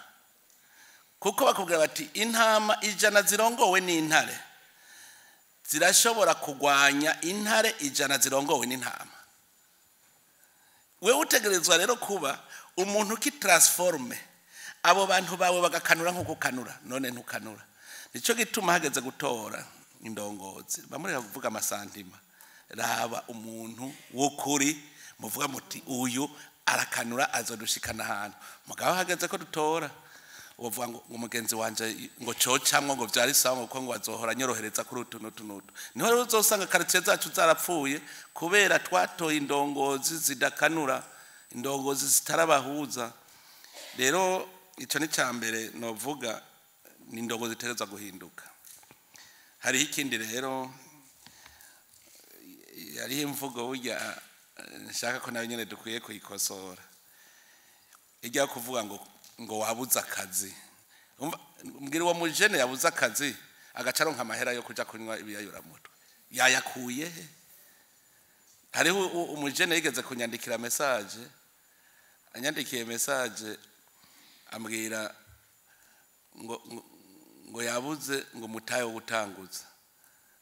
kuko bakubwira bati intama 100 zirongowe n'intare zirashobora kugwanya intare 100 zirongowe n'intama. Wewe utegerezwa rero kuba umuntu ki transforme abo bantu bawe bagakanura nkuko kanura, none ntukanura. Nico gituma hageze gutora indongozi bamureka kuvuga amasantima. Raba umuntu w'ukuri muvuga muti uyu arakanura azodushikana ahantu. Mugabo hageze ko dutora uvuga ngo umugenzi wanje ngo cocamwo ngo vyari sawa ngo ngo azohora nyorohereza kuri utu n'utu n'utu. Niho rero uzosanga quartier zacu zarapfuye kubera twatoye indongozi zidakanura, indongozi zitarabahuza. Rero ico ni cambere novuga, ni indongozi zitegerezwa guhinduka. Hariho ikindi rero, hariho imvugo burya nshaka ko nayo nyene dukwiye kuyikosora, ijya kuvuga ngo wabuze akazi. Mbwira uwo mujene yabuze akazi agaca aronka amahera yo kuja kunywa ibiyayuramutwe, yayakuye he? Hariho umujene yigeze kunyandikira message, anyandikiye message ambwira ngo yabuze ngo mutaye wo gutanguza.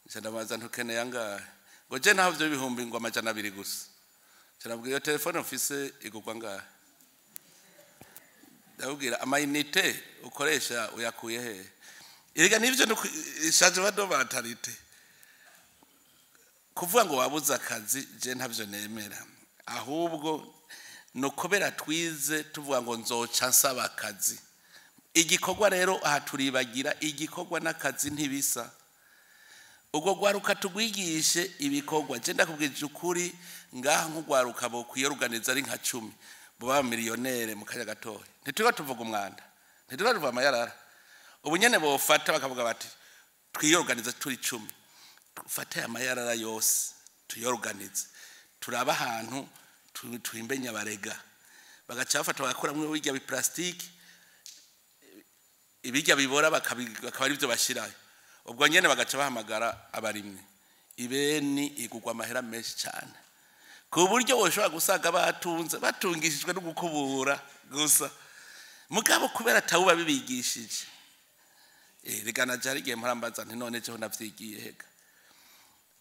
Nca ndabaza ntukeneye angahe? Ngo je naho ivyo bihumbi ngo 200 gusa. Nca ndabwira iyo telefone mfise igurwa angahe? Ndabwira amayinite ukoresha uyakuye he? Erega nivyo ishaje bado batarite. Kuvuga ngo wabuze akazi je ntavyo nemera, ahubwo no kubera twize tuvuga ngo nzoca nsaba akazi. Igikorwa rero aha turibagira igikorwa n'akazi ntibisa. Ubwo gwaruka tugwigishe ibikorwa. Je ndakubwije ukuri ngaha nk'ugwaruka bo kwiyoruganiza ari nka 10 bo miliyonere mu kanya gatoya. Ntituba tuvuga umwanda, ntituba tuvuga amayarara. Ubu nyene bofata bakavuga bati twiyoruganiza turi 10, ufate amayarara yose tuyoruganize, turaba ahantu twimbe nyabarega, bagaca bafata bagakuramwo ibirya bi plastique, ibirya bibora bakaba ari byo bashirayo. Ubwo nyene bagaca bahamagara abarimwe, ibeni igugwa amahera menshi cyane ku buryo woshobora gusaga batunze batungishijwe no gukubura gusa. Mugabo kubera atawuba bibigishije, rega naje hari igihe mparambaza nti none jeho navyigiye hega.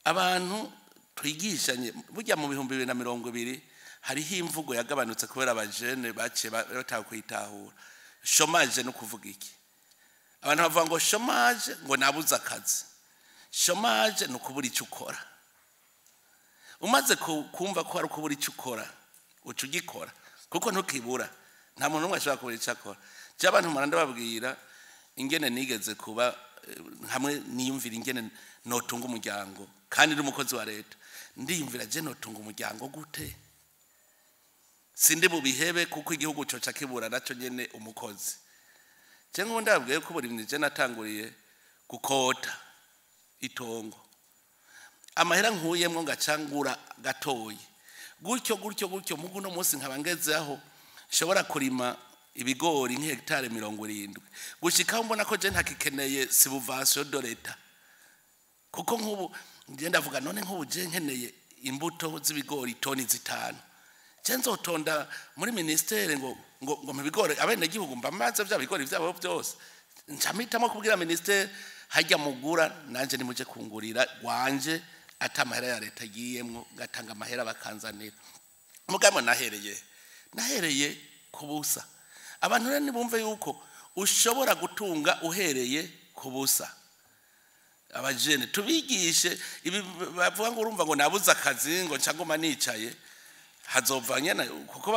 Abantu twigishanye burya mu 2020 hariho imvugo yagabanutse kubera abajene baciye batakwitahura. Chômage no kuvuga iki? Abantu bavuga ngo chômage ngo nabuze akazi. Chômage no kubura icyo ukora. Umaze kumva ko ari kubura icyo ukora, uca ugikora kuko ntukibura. Nta muntu umwe ashobora kubura icyo akora. Je abantu maranda babwira ingene nigeze kuba hamwe niyumvira ingene notunga umuryango kandi ndi umukozi wa leta. Ndiyumvira je notunga umuryango gute? Sindi bubihebe kuko igihugu coca kibura naco nyene umukozi. Je nkunda ndabwiye ko buri je natanguriye gukota itongo, amahera nkuyemwo ngacangura gatoyi gutyo gutyo gutyo, mugu no munsi nkaba ngezeho nshobora kurima ibigori nk'hectare 70 gushikaho mbona ko je ntakikeneye subvention de l'État. Kuko nkubu nje ndavuga none nkubu je nkeneye imbuto z'ibigori toni 5, je nzotonda muri ministere ngo ngo ngo ibigori abene gihugu mba maze bya bigori byabo byose. Ncamitamo kubwira ministere hajya mugura nanje nimuje kungurira wanje atamahera ya leta giyemwo, gatanga amahera bakanzanira. Mugabo nahereye kubusa. Abantu rero nibumve yuko ushobora gutunga uhereye kubusa. Abajene tubigishe ibi bavuga ngo urumva ngo nabuze akazi ngo ncangoma nicaye, hazova nyene kuko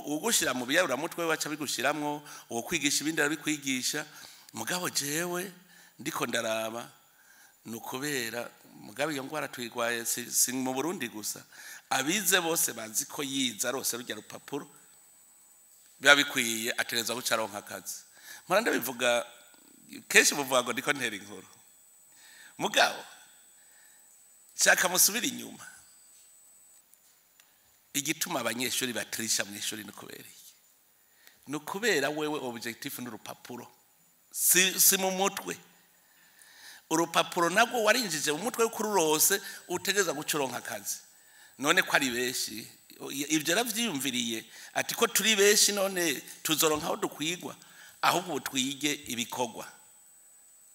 ugushira mu biyarura mutwe waca bigushiramwo, uwo kwigisha ibindi arabikwigisha. Mugabo jewe ndiko ndaraba nukubera mugabo iyo ngwara twigwaye si mu Burundi gusa, abize bose bazi ko yiza rose rujya rupapuro biba bikwiye atereza guca aronka akazi. Mpora ndabivuga kenshi buvuga ngo ndiko ntera inkuru, mugabo shaka musubira inyuma. Igituma abanyeshuri batrisha mu ishuri ni kubera iki? Ni kubera wewe objectif n'urupapuro, si mu mutwe. Urupapuro nabwo warinjije mu mutwe kururose utegeza gucuronka akazi. None ko ari benshi Ibyo yaravyiyumviriye, ati ko turi benshi none tuzoronka aho dukwigwa. Ahubwo ubu twige ibikorwa,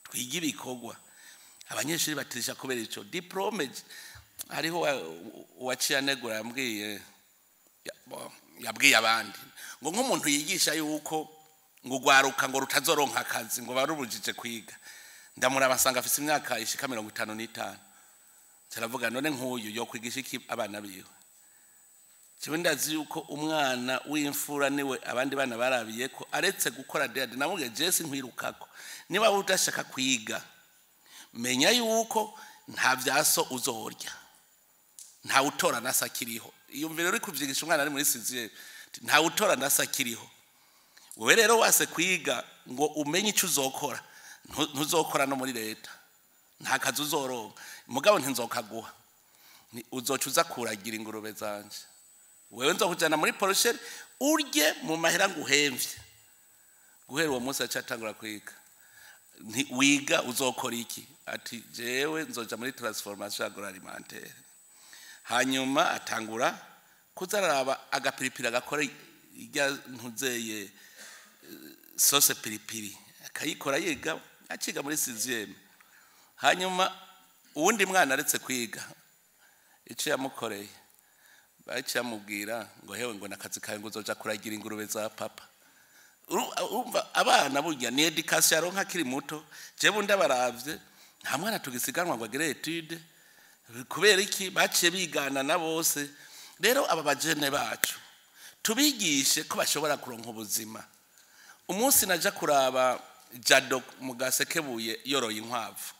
twige ibikorwa. Abanyeshuri batirisha kubera ico diplôme. Hariho uwaciye anegura, yambwiye yabwiye abandi ngo nk'umuntu yigisha yuko ngo ugwaruka ngo rutazoronka akazi, ngo barubujije kwiga. Ndamuraba asanga afise imyaka ishika 55. Turavuga, none nk'uyu yo kwigisha iki abana biwe? Jewe ndazi yuko umwana w'imfura niwe abandi bana barabiye ko aretse gukora dede. Namubwiye, je nkwirukako, niba udashaka kwiga, menya yuko nta vyaso uzorya, nta utora nasa akiriho. Iyumvire uri kuvyigisha umwana ari muri sixième, nta utora nasa akiriho. Wewe rero wase kwiga ngo umenye icyo uzokora, ntuzokora no muri leta, nta kazi uzoronka. Mugabo ntinzokaguha, uzoca uza kuragira ingurube zanje. Wewe nzokujana muri porcherie, urye mu mahera nguhemvye. Guhera uwo munsi acatangura kwiga. Nti wiga uzokora iki? Ati jewe nzoja muri transformation agroalimentaire. Hanyuma atangura kuzararaba agapiripiri, agakora irya ntuzeye sauce piripiri, akayikora yiga, aciga muri sixième. Hanyuma uwundi mwana aretse kwiga, ico yamukoreye, baciye amubwira ngo hewe, ngo nakazi kawe, ngo uzoja kuragira ingurube za papa. Urumva abana burya ni éducation yaronka akiri muto. Jewe ndabaravye, nta mwana tugisiganwa ngo agire étude. Kubera iki? Baciye bigana na bose. Rero aba bajene bacu tubigishe ko bashobora kuronka ubuzima. Umunsi naja kuraba Jado mu Gasekebuye yoroye inkwavu,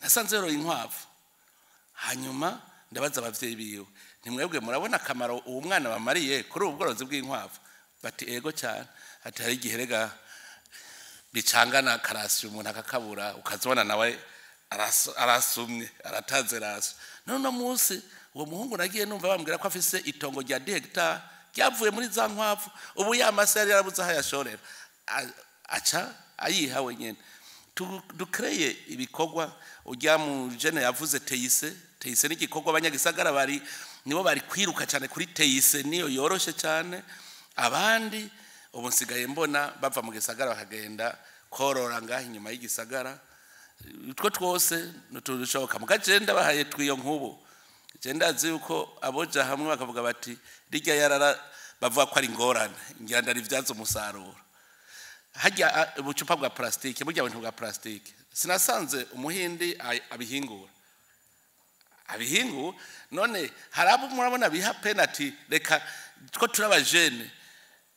nasanze yoroye inkwavu. Hanyuma ndabaza abavyeyi biwe, ntimwebwe murabona akamaro uwo mwana bamariye kuri ubu bworozi bw'inkwavu? Bati ego cyane. Ati hari igihe rega bicangana karasi, umuntu akakabura, ukazibona nawe arasumye, arataze raso. None uno munsi uwo muhungu nagiye numva bambwira ko afise itongo rya 10 hectares ryavuye muri za nkwavu. Ubu ya mase yari yarabuze aho ayashorera, aca ayiha wenyene. Dukreye ibikorwa. Ujya mu jene yavuze TIC. TIC ni igikorwa abanyagisagara bari nibo bari kwiruka cyane kuri TIC, niyo yoroshe cyane. Abandi ubu nsigaye mbona bava mu gisagara bakagenda korora ngaho inyuma y'igisagara. Utwo twose ntutushoboka. Mugagenda bahaye twiyo nk'ubu, je ndazi yuko aboja hamwe bakavuga bati rijya yarara bavuga ko ari ingorane, ngira ndarivyaza umusaruro. Hajya ubucupa bwa plastique, burya buntu bwa plastique, sinasanze umuhindi abihingura abihingura. None hari abo murabona biha penalty? Reka two turaba jene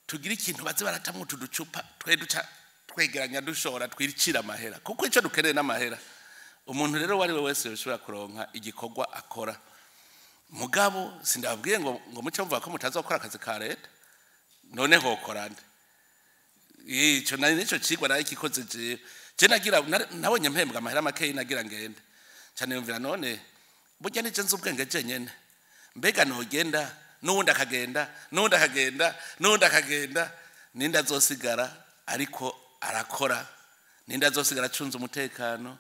tugira ikintu baze baratamwo utu ducupa, twe duca twegeranya, dushora, twicira amahera, kuko icyo dukeneye n'amahera. Umuntu rero uwo ari we wese yoshobora kuronka igikorwa akora. Mugabo sindababwiye ngo muce muvuga ko mutazokora akazi ka leta. None hokora nde? Ico nari nico cigwa nari kikoze jewe. Je nagira nabonye mpembwa amahera makeyi, nagira ngende cyane, yumvira none burya nije nzi ubwenge jenyene? Mbega nogenda, n'uwundi akagenda, n'uwundi akagenda, n'uwundi akagenda, ninde azosigara ariko arakora? Ninde azosigara acunze umutekano?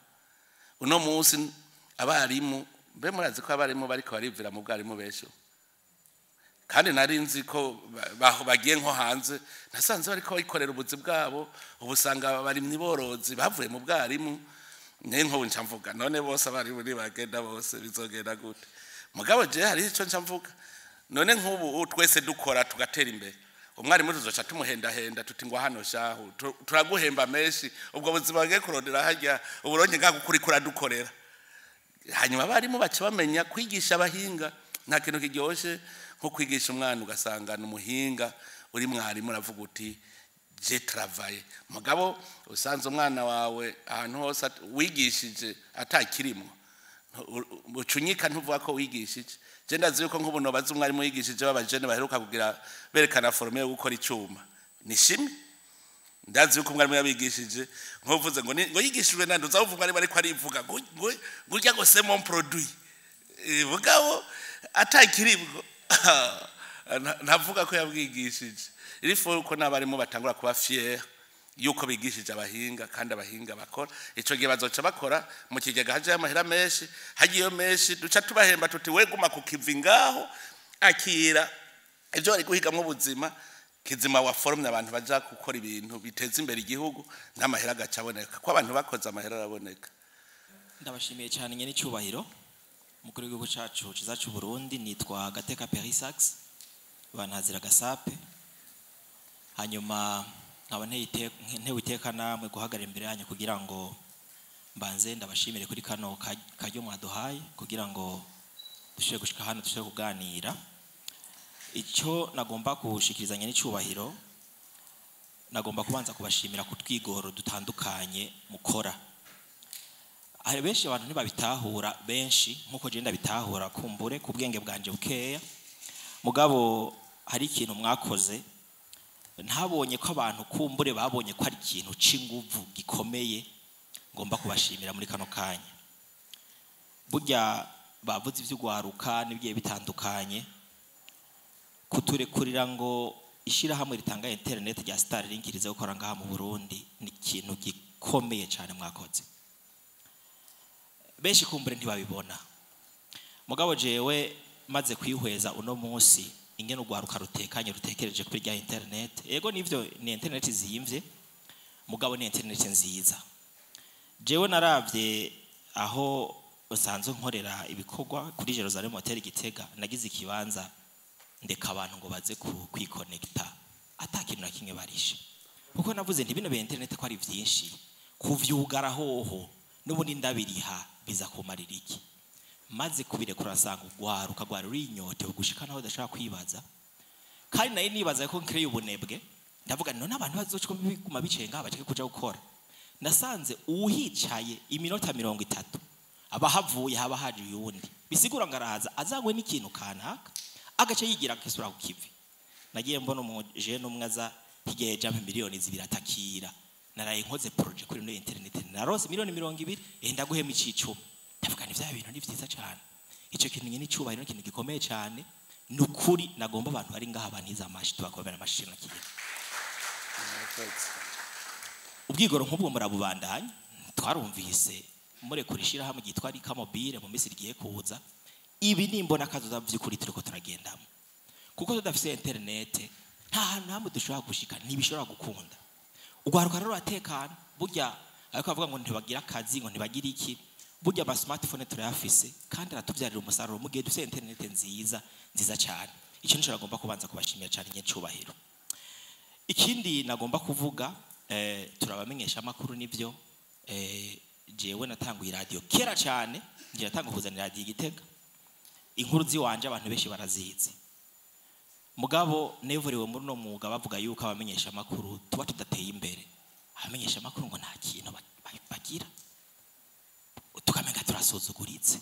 Uno munsi abarimu, mbe murazi ko abarimu bariko barivira mu bwarimu benshi? Kandi nari nzi ko bagiye nko hanze, nasanze bariko bayikorera ubuzi bwabo. Ubu usanga abarimyi borozi bavuye mu bwarimu. Niyo nko nca mvuga, none bose abarimu nibagenda bose bizogenda gute? Mugabo je hari ico nca mvuga, none nk'ubu twese dukora tugatera imbere, umwarimu tuzoca tumuhendahenda tuti ngo hano shahu turaguhemba menshi, ubwo buzima bagiye kurondera harya uburonke ngaho kuri kuradukorera. Hanyuma abarimu baca bamenya kwigisha abahinga. Nta kintu kiryoshe nko kwigisha umwana ugasanga ni umuhinga. Uri mwarimu uravuga uti je travaille. Mugabo usanze umwana wawe ahantu hose wigishije atakirimo, ucunyika, ntuvuga ko wigishije. Je ndazi yuko nk'ubu nobaza umwarimu yigishije b'abajene baheruka kugira berekana forme yo gukora icuma ni chimie, ndazi yuko umwarimu yabigishije nkuvuze ngo ngo yigishijwe nande, uzavuga umwarimu ariko arivuga ngo urya ngo c'est mon produit. Mugabo atakiribwo ntavuga ko yabwigishije. Il faut ko n'abarimu batangura kuba fier yuko bigishije abahinga, kandi abahinga bakora. Ico gihe bazoca bakora mu kigega, haje amahera menshi, hagiyeyo menshi, duca tubahemba tuti we guma ku kivi ngaho. Akira ibyo bari guhigamwo ubuzima kizima, waforomye abantu baja gukora ibintu biteza imbere igihugu, n'amahera agaca aboneka, ko abantu bakoze amahera araboneka. Ndabashimiye cyane, nyene icyubahiro umukuru w'igihugu cacu ciza cy'u Burundi. Nitwa Gateka Perisax, bantazira Gasape. Hanyuma nkaba ntewe iteka namwe guhagarara imbere yanyu kugira ngo mbanze ndabashimire kuri kano karyo mwaduhaye kugira ngo dushobore gushika hano, dushobore kuganira. Icyo nagomba gushikirizanya n'icyubahiro, nagomba kubanza kubashimira ku twigoro dutandukanye mukora. Hari benshi, abantu ntibabitahura benshi nkuko je ndabitahura, kumbure ku bwenge bwanje bukeya. Mugabo hari ikintu mwakoze ntabonye ko abantu kumbure babonye ko ari ikintu c'inguvu gikomeye, ngomba kubashimira muri kano kanya. Burya bavuze ivy'ugwaruka n'ibigiye bitandukanye, kuturekurira ngo ishirahamwe ritanga internet rya Starlink rize gukora ngaha mu Burundi ni ikintu gikomeye cyane mwakoze. Benshi kumbure ntibabibona, mugabo jewe maze kwihweza uno munsi ingene urwaruka rutekanye, rutekereje kuri rya internet. Yego, nivyo, ni internet ziyimvye, mugabo ni internet nziza. Jewe naravye aho nsanzwe nkorera ibikorwa kuri Jerusalem Hotel Gitega, nagize ikibanza ndeka abantu ngo baze kwikonekta ata kintu na kimwe barishe, kuko navuze nti bino bya internet ko ari vyinshi, kuvyugara hoho n'ubundi ndabiriha, biza kumarira iki? Maze kubirekura nsanga urwaruka rwari rurinyotewe gushika naho udashobora kwibaza. Kandi nayo nibaza ko nkereye ubunebwe, ndavuga none abantu bazoca biguma bicaye ngaha bacike kuja gukora. Nasanze uhicaye iminota 30 aba havuye, haba haje uyundi, bisigura ngo araza azanywe n'ikintu kanaka, agace yigira akisura ku kivi. Nagiye mbona umujene umwe aza hirya yeje ampa miliyoni 2, atakira naraye nkoze projet kuri no internet, narose miliyoni 20, ndaguhema icicumi. Ndavuga ni vya bintu ni vyiza cyane. Ico kintu nyine icubahiro ni ikintu gikomeye cyane. Ni ukuri nagomba abantu bari ngaha bantiza amashi, tubakomera amashi no kintu. Ubwigoro nk'ubwo murabubandanya. Twarumvise murekura ishyirahamwe ryitwa Rika Mobile mu minsi rigiye kuza. Ibi ni imbona kazoza by'ukuri turiko turagendamo, kuko tudafise internet nta hantu hamwe dushobora gushika, ntibishobora gukunda. Urwaruka rero ruratekana burya, ariko bavuga ngo ntibagira akazi, ngo ntibagira iki. Burya ama smartphone turayafise kandi aratubyarira umusaruro mu gihe dufise internet nziza, nziza cyane. Icyo nico nagomba kubanza kubashimira cyane, nyecubahiro. Ikindi nagomba kuvuga, turabamenyesha amakuru nibyo. Jewe natanguye radio kera cyane, ngira natanga kuzana radio Igitega. Inkuru ziwanje abantu benshi barazizi, mugabo nevuriwe muri no mwuga bavuga yuko abamenyesha amakuru tuba tudateye imbere, abamenyesha amakuru ngo nta kintu bagira, tukamenga turasuzuguritse.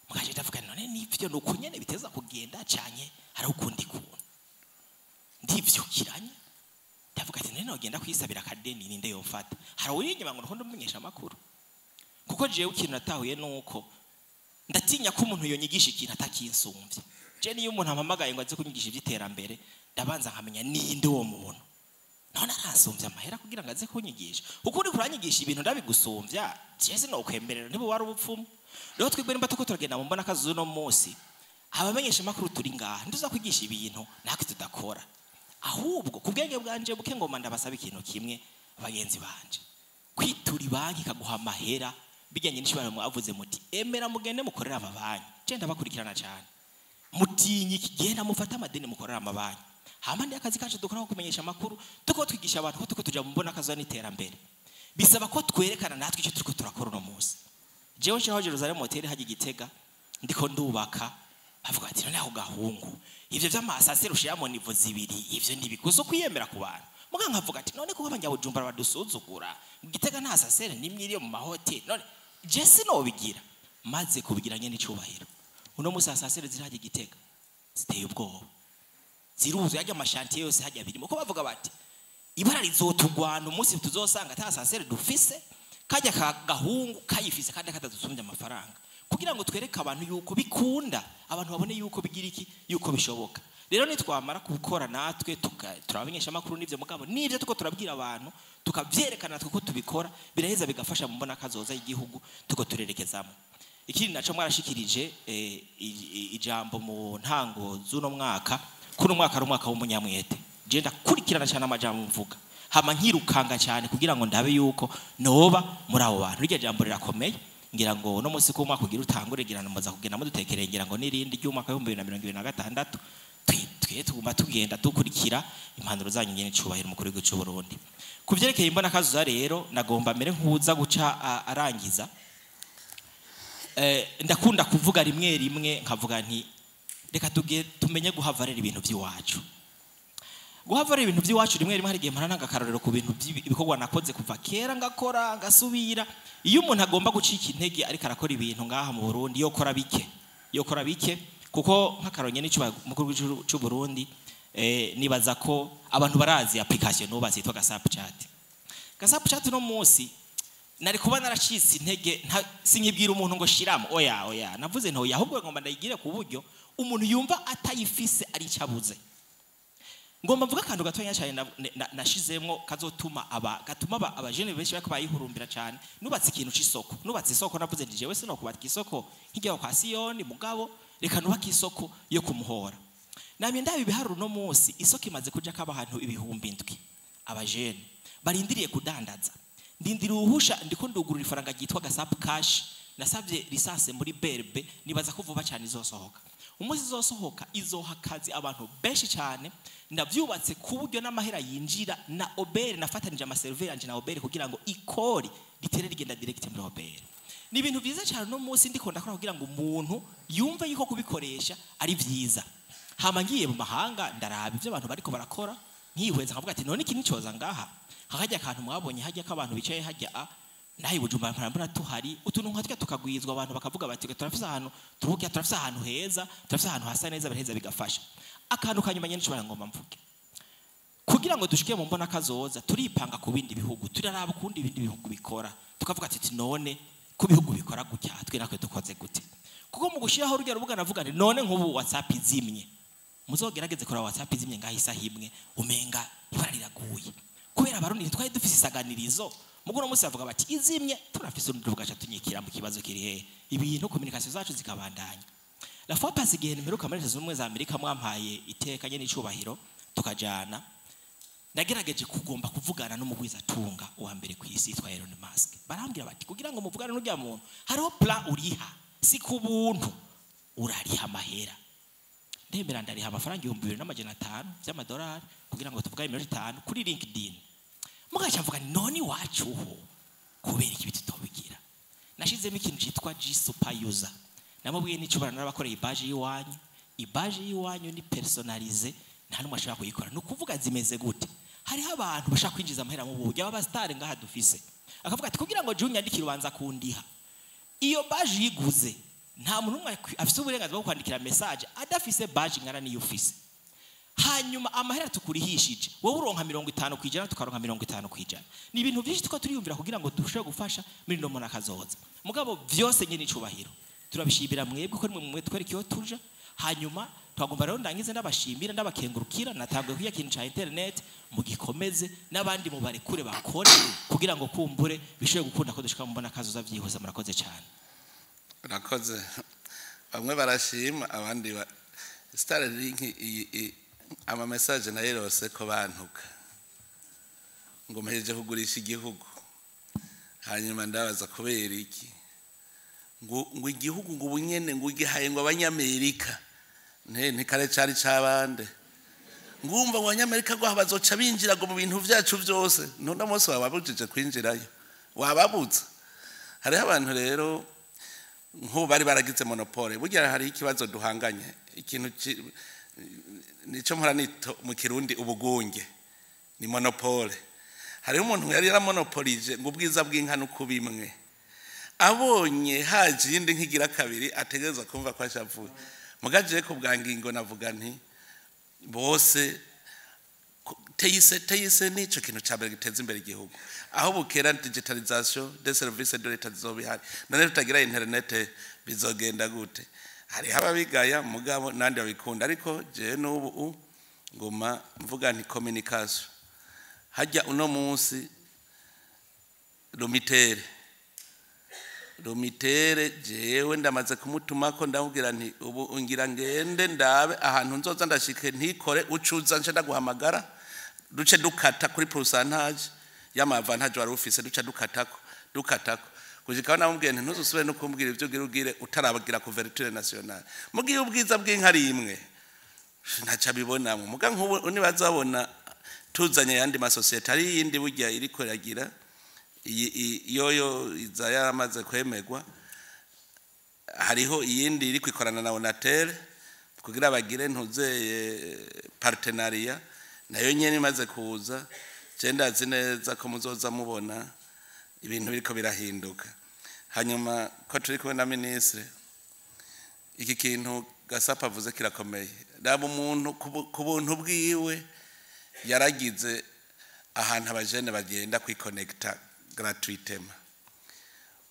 Mugaje ndavuga none nivyo, nuko nyene biteza kugenda canye hari ukundi kuntu? Ndivyukiranye ndavuga ati none nogenda kwisabira akadeni, ninde yomfata? Hari uri inyuma ngo nkundi umumenyesha amakuru? Kuko jewe ikintu natahuye nuko ndatinya ko umuntu yonyigisha ikintu atakinsumvye. Je niyo umuntu ampamagaye ngo aze kunyigisha iby'iterambere, ndabanza nkamenya ninde uwo muntu, none arasumbya amahera kugira ngo aze kunyigisha? Kuko uri kuranyigisha ibintu ndabigusumbya, je sinokwemerera, ntibu wari ubupfumu. Rero twebwe nimba tuko turagenda mu mbona akazi uno munsi, abamenyesha amakuru turi ngaha ntituza kwigisha ibintu natwe tudakora. Ahubwo ku bwenge bwanje buke ngoma ndabasaba ikintu kimwe, bagenzi banje: kwitura banki ikaguha amahera bijyanye n'ishobora. Mwavuze muti emera mugende mukorera amabanki, je ndabakurikirana cyane. Mutinye ikigenda mufate amadeni mukorera amabanki. Hamande y'akazi kacu dukora ko kumenyesha amakuru, tuko twigisha abantu ko tuko tuja mu mbona akazi n'iterambere, bisaba ko twerekana natwe icyo turiko turakora uno munsi. Jewe nshiraho Jerusalem Hotel hajya Igitega, ndiko ndubaka, bavuga ati none ako gahungu ivyo vy'amasasero ushiramo niveau zibiri, ivyo ntibikuzo kwiyemera ku bantu. Muga nkavuga ati none kuko abanyabujumbura badusuzugura, mu Gitega nta ascenseur nimwe iri mu mahoteli, none je sinobigira? Maze kubigira, nyene icubahiro, uno musi ascenseur ziri hajya Igitega ziteye ubwoba, ziruzuye hajya, ama chantier yose hajya birimo, ko bavuga bati ibara rizotugwana umunsi tuzosanga ata ascenseur dufise, kajya ka gahungu kayifise kandi katadusumbya amafaranga. Kugira ngo twereke abantu yuko bikunda, abantu babone yuko bigira iki, yuko bishoboka. Rero nitwamara gukora natwe turabamenyesha amakuru n'ivyo, mugabo n'ivyo tuko turabwira abantu tukavyerekana natwe ko tubikora, biraheza bigafasha mu mbona kazoza y'igihugu tuko turerekezamo. Ikindi naco, mwarashikirije ijambo mu ntango z'uno mwaka, kuno mwaka ari umwaka w'umunyamwete. Je ndakurikirana cyane amajambo mvuga, hama nkirukanga cyane kugira ngo ndabe yuko noba muri abo bantu. Iryo jambo rirakomeye. Ngira ngo no munsi ko umwaka ugira utangure, ngira ngo muza kugenda mudutekereye, ngira ngo n'irindi ry'umwaka w'2026. Twe tuguma tugenda dukurikira impanuro zanyu, nyene cubahiro umukuru w'igihugu cy'u Burundi. Ku vyerekeye imbona kazuza rero, nagomba mbere nkuza guca arangiza. Ndakunda kuvuga rimwe rimwe nkavuga nti reka tuge tumenye guhavarira ibintu by'iwacu, guhavarira ibintu by'iwacu. Rimwe rimwe hari igihe mpora ntanga akarorero ku bintu ibikorwa nakoze kuva kera, ngakora ngasubira. Iyo umuntu agomba gucika intege ariko arakora ibintu ngaha mu Burundi, yokora bike, yokora bike, kuko nk'akaronye n'icubahiro umukuru w'igihugu cy'u Burundi, nibaza ko abantu barazi application nubatse yitwa Gasap Chat. Gasap Chat no munsi nari kuba naracitse intege, sinkibwira umuntu ngo shiramo. Oya, oya, navuze ntoya, ahubwo ngomba ndayigire ku buryo umuntu yumva atayifise ari icabuze. Ngomba mvuga akantu gatonya cyane nashizemwo kazotuma aba gatuma abajene benshi bariko bayihurumbira cyane. Nubatse ikintu c'isoko, nubatse isoko. Navuze nti jewe sinokubaka isoko nk'ijya kwa Siyoni, mugabo reka nubake isoko yo kumuhora. Namye ndaba ibiharuro, no munsi isoko imaze kuja k'abantu 7000, abajene barindiriye kudandaza. Ndindira uruhusha, ndiko ndugurura ifaranga ryitwa Gasap Cash. Nasabye licence muri BRB, nibaza ko vuba cyane izosohoka. Umunsi izosohoka izoha akazi abantu benshi cyane. Ndavyubatse ku buryo n'amahera yinjira na OBR, nafatanije amaseriveri yanje na OBR kugira ngo ikori ritere rigenda direct muri OBR. Ni ibintu byiza cyane. No munsi ndiko ndakora kugira ngo umuntu yumve yuko kubikoresha ari vyiza. Hama ngiye mu mahanga, ndaraba ibyo abantu bariko barakora, nkihweza nkavuga ati none iki nicoza ngaha hakajya akantu mwabonye hajya k'abantu bicaye hajya a naho i Bujumbura mpora mbona tuhari utuntu nka twe tukagwizwa, abantu bakavuga bati turafise ahantu turuhukiye, turafise ahantu heza, turafise ahantu hasa neza. Biraheza bigafasha. Akantu kanyuma nyene nshobora ngomba mvuge, kugira ngo dushike mu mbona kazoza, turipanga ku bindi bihugu, turaraba ukundi ibindi bihugu bikora, tukavuga ati none ko bihugu bikora gutya, twe natwe dukoze gute? Kuko mu gushyiraho rujya rubuga navuga nti none nk'ubu WhatsApp izimye, muzogerageze kuraba WhatsApp izimye ngaho isaha imwe, umenga ibara riraguye, kubera Abarundi ntitwari dufise isaganirizo. Mugo uno munsi bavuga bati izimye, turafise urundi rubuga, ca tunyikira mu kibazo kiri hehe, ibintu communication zacu zikabandanya. La fois passée, igihe mperuka muri Leta Zunze Ubumwe za Amerika, mwampaye iteka nyene n'icubahiro tukajana, nagerageje kugomba kuvugana n'umugwizatunga wa mbere ku isi yitwa Elon Musk. Barambwira bati kugira ngo muvugane n'urya muntu hariho plan uriha, si ku buntu, urariha amahera. Ndemera ndariha amafaranga 2500 by'amadolari kugira ngo tuvugane iminota 5 kuri LinkedIn. Mugaca mvuga nti none iwacu ho kubera iki tutobigira? Nashizemo ikintu cyitwa G Super User. Namubwiye n'icyo narabakoreye ibaje y'iwanyu. Ibaje y'iwanyu ni personnalisé, nta n'umwe ashobora kuyikora. Ni ukuvuga zimeze gute? Hariho abantu bashaka kwinjiza amahera mu buryo aba star ngaha dufise, akavuga ati kugira ngo Junior yandikire ubanza kundiha. Iyo baje yiguze, nta muntu umwe afise uburenganzira bwo kwandikira message adafise badge ingana niyo ufise. Hanyuma amahera tukurihishije, wowe uronka 50%, tukaronka 50%. Ni ibintu byinshi tuko turiyumvira kugira ngo dushobore gufasha muri no mona kazoza. Mugabo vyose nyine icubahiro turabishimira mwebwe ko nimwe mwe twereka iyo tuja. Hanyuma twagomba rero ndangize ndabashimira, ndabakengurukira. Natangwe kuya kintu ca internet, mugikomeze n'abandi mubarekure bakore kugira ngo kumbure bishobore gukunda ko dushika mbona kazoza vyihuza. Murakoze cyane. Urakoze. Bamwe barashima, abandi ba Starlink iyi ama message nayirose ko bantuka ngo mpejeje kugurisha igihugu. Hanyuma ndabaza kubera iki, ngo igihugu ngo ubunyene ngo ugihaye ngo Abanyamerika. Nte ntikare cari cabande, ngumva ngo Abanyamerika ngo bazoca binjira ngo mu bintu vyacu vyose. None munsi wababujije kwinjirayo, wababuza. Hariho abantu rero nk'ubu bari baragize monopole. Burya hari ikibazo duhanganye, ikintu nico mpora nito mu Kirundi ubugunge ni monopole. Hariho umuntu yari yaramonopolije ngo ubwiza bw'inka nuko bimwe, abonye haje iyindi nkigira kabiri ategereza kumva ko ashavuye. Mugaje ku bwa ngingo navuga nti bose teyise teyise nico kintu ca mbere giteza imbere igihugu. Aho bukera digitalisation des services de l'État zizobihari. None tutagira internet bizogenda gute? Hariho ababigaya, mugabo nandi babikunda. Ariko jewe n'ubu nguma mvuga nti communication hajya uno munsi Lumitel. Lumitel jewe ndamaze kumutumako, ndamubwira nti ubu ngira ngende ndabe ahantu nzoza ndashike ntikore, ucuza nce ndaguhamagara, duce dukata kuri pourcentage y'ama avantage wari ufise, duca dukatako dukatako gushikaho. Namubwiye nti ntuzusubire no kumbwira ivyo ugira ugire utarabagira couverture nationale. Mugiye ubwiza bw'inka ari imwe, ntaca abibonamwo. Muga nk'ubu nibazabona tuzanye ayandi masosiyete, ari iyindi burya iriko iragira yoyo iza yaramaze kwemerwa. Hariho iyindi iri kwikorana na Onatel kugira bagire ntuzeye partenariat, nayo nyene imaze kuza, je ndazi neza ko muzoza mubona ibintu biriko birahinduka. Hanyuma ko turi kumwe na ministre, iki kintu Gasapa avuze kirakomeye. Raba umuntu ku buntu bwiwe yaragize ahantu abajene bagenda kwikonekita gratuitement,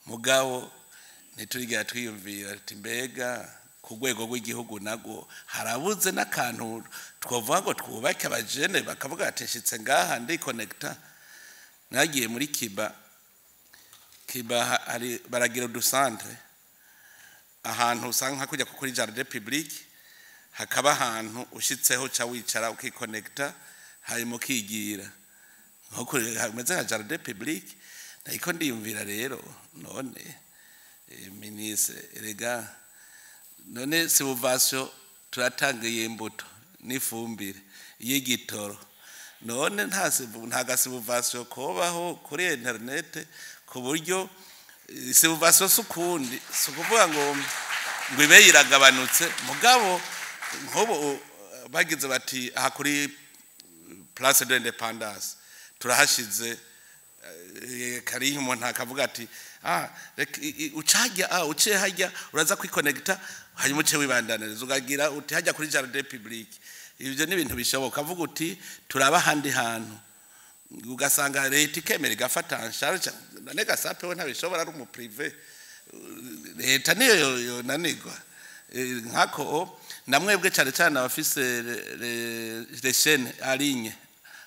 mugabo ntiturigera twiyumvira ati mbega ku rwego rw'igihugu nagwo harabuze n'akantu twovuga ngo twubake, abajene bakavuga ati nshitse ngaha ndikonekita. Nagiye muri Kiba, Kiba hari baragira udu centre ahantu usanga nka kujya kuri jardin public, hakaba ahantu ushitseho uca wicara ukikonekita, hanyuma ukigira nko kuri hameze nka jardin public. Ariko ndiyumvira rero none ministre, erega none subvention turatanga imbuto n'ifumbire y'igitoro, none nta ga subvention kobaho kuri internet, ku buryo subvention si ukundi, si ukuvuga ngo ibe iragabanutse, mugabo nk'ubu bagize bati aha kuri Place de l'Indépendance turahashize kariho umuntu akavuga ati ah reka ucajya, ah uciye hajya uraza kwikonekita, hanyuma uce wibandaniriza ukagira uti hajya kuri jardin public. Ibyo ni ibintu bishoboka. Avuga uti turaba ahandi hantu, ugasanga leta ikemera igafata en charge. None Gasape we ntabishobora, ari umu privé, leta niyo yonanirwa. Nkako namwebwe cyane cyane abafise les chaînes en ligne,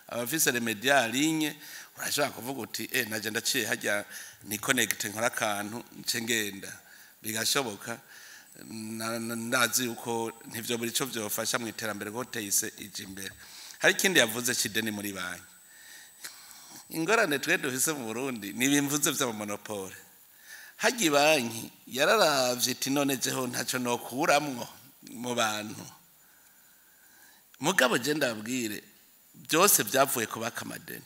abafise les médias en ligne, urashobora kuvuga uti naje ndaciye hajya ni connect, nkora akantu nce ngenda, bigashoboka. Ndazi yuko ntivyo buri cyo vyofasha mu iterambere ko teyise ije imbere. Hari ikindi yavuze c'ideni muri banki. Ingorane twe dufise mu Burundi ni ibimvuze vy'ama monopole. Harya banki yararavye iti none jeho ntaco nokuramwo mu bantu. Mugabo je ndabwire, byose byavuye kubaka amadeni.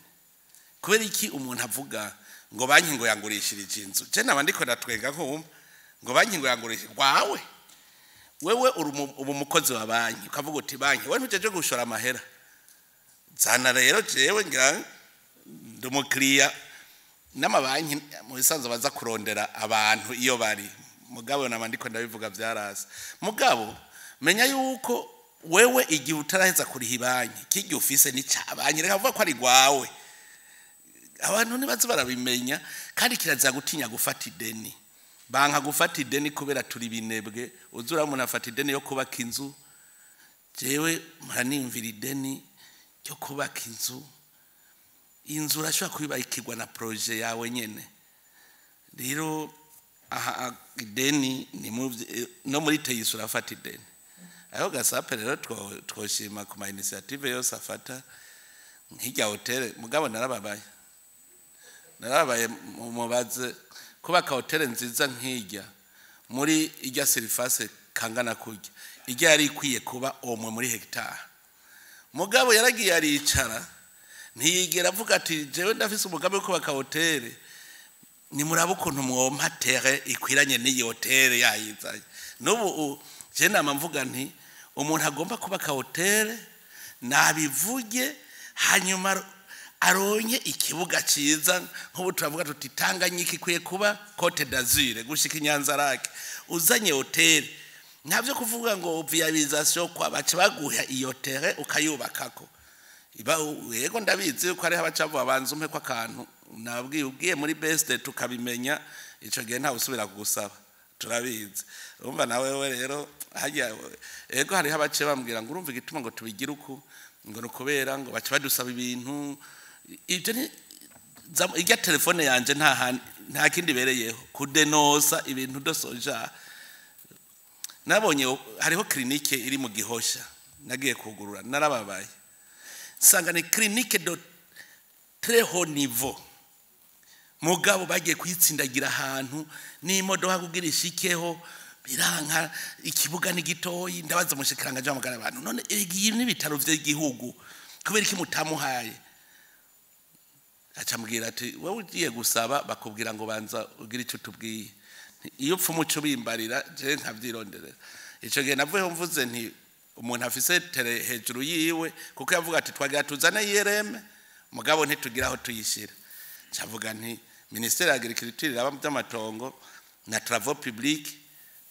Kubera iki umuntu avuga ngo banki ngo yangurishirije inzu? Je naba ndiko ndatwenga nkumva ngo banki ngo yangurishije wawe. Wewe uri ubu umukozi wa banki, ukavuga uti banki wewe ntujeje gushora amahera, zana rero jewe ngira ndi umukiriya. N'amabanki mu bisanzwe baza kurondera abantu iyo bari. Mugabo naba ndiko ndabivuga byarasa. Mugabo menya yuko wewe igihe utaraheza kuriha ibanki, kijya ufise ni ca banki, reka kuvuga ko ari gwawe. Abantu ntibaze barabimenya. Kandi kirazira gutinya gufata ideni. Banka gufata ideni kubera turi binebwe. Uzura umuntu afata ideni yo kubaka inzu. Jewe muraniyumvira ideni ryo kubaka inzu. Inzu urashobora kuyubakirwa na projet yawe nyene. Rero aha ideni ni no muri teyisi urafata ideni. Aho Gasape rero twoshima ku ma initiative yose afata nk'irya hôtel. Mugabo narababaye, narababaye. Mubaze kubaka hôtel nziza nk'irya muri irya surface kangana kurya, irya yari ikwiye kuba omwe muri hectare. Mugabo yaragiye aricara, ntiyigera avuga ati jewe ndafise umugambi wo kubaka hôtel, nimuraba ukuntu mwompa terre ikwiranye n'iyi hôtel yayizanye. N'ubu je nama mvuga nti umuntu agomba kubaka hôtel nabivuge, hanyuma aronke ikibuga ciza. Nk'ubu turavuga tuti Tanganyika ikwiye kuba Côte d'Azur gushika Inyanza-Lac. Uzanye hôtel, ntavyo kuvuga ngo viabilisation, kwa baca baguha iyo terre ukayubakako. Iba yego, ndabizi yuko hariho abacavuga banza umpe ko akantu. Nabwiye ubwiye muri best tukabimenya, ico gihe ntawe usubira kugusaba, turabizi. Urumva nawe we rero hajya ego hariho abace bambwira ngo urumva igituma ngo tubigire uku, ngo nukubera ngo bace badusaba ibintu. Ibyo ni irya telefone yanje nta Nta kindi bereyeho kudenosa ibintu dosoja. Nabonye hariho clinique iri mu Gihosha, nagiye kugurura narababaye, nsanga ni clinique de très haut niveau, mugabo bagiye kuyitsindagira ahantu n'imodoka kugira ishikeho biranka, ikibuga ni gitoyi. Ndabaza umushikiranganje w'amagara abantu, none ibi n'ibitaro vy'igihugu, kubera iki mutamuhaye? Acambwira ati: "Wowe ugiye gusaba bakubwira ngo banza ugire icyo utubwiye, iyo upfa umuco bimbarira je nkavyironderera." Ico gihe navuyeho mvuze nti umuntu afise terrain hejuru yiwe, kuko yavuga ati twagira tuzane IRM, mugabo ntitugira aho tuyishira. Ncavuga nti ministère ya agriculture iraba by'amatongo na travaux publics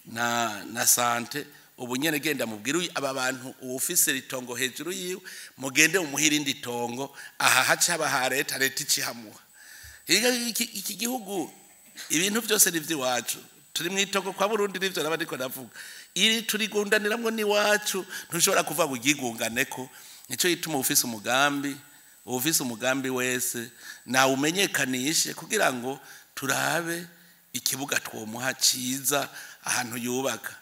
na santé, ubu nyene genda mubwire aba bantu, uwufise ritongo hejuru yiwe, mugende umuhira indi tongo aha haca haba ha leta, leta icihamuha. Iki gihugu ibintu byose ni iby'iwacu, turi mu itongo kwa Burundi, nivyo naba ndiko ndavuga, iri turigundaniramwo n'iwacu, ntushobora kuvuga ngo uryigungane ko. Nico gituma ufise umugambi wese nawumenyekanishe kugira ngo turabe ikibuga twomuha ciza ahantu yubaka.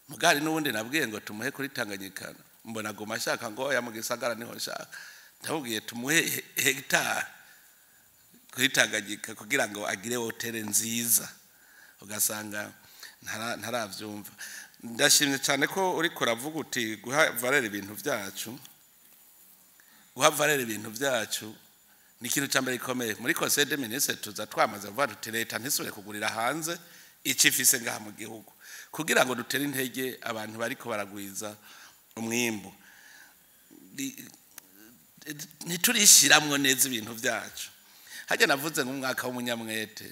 Mugari n'ubundi nabwiye ngo tumuhe kuri Tanganyika, mbona goma ashaka ngo oya, mu gisagara niho nshaka. Ndamubwiye tumuhe hegitari kuri Tanganyika kugira ngo agire hoteli nziza, ugasanga ntaravyumva. Ndashimye cyane ko uriko uravuga uti guha valeur ibintu byacu. Guha valeur ibintu byacu ni ikintu cya mbere gikomeye. Muri conseil des ministres tuza twamaze kuvuga tuti leta ntisubire kugurira hanze icyo ifise ngaha mu gihugu, kugira ngo dutere intege abantu bariko baragwiza umwimbu. Ntiturishiramwo neza ibintu byacu. Hajya navuze nk'umwaka w'umunyamwete,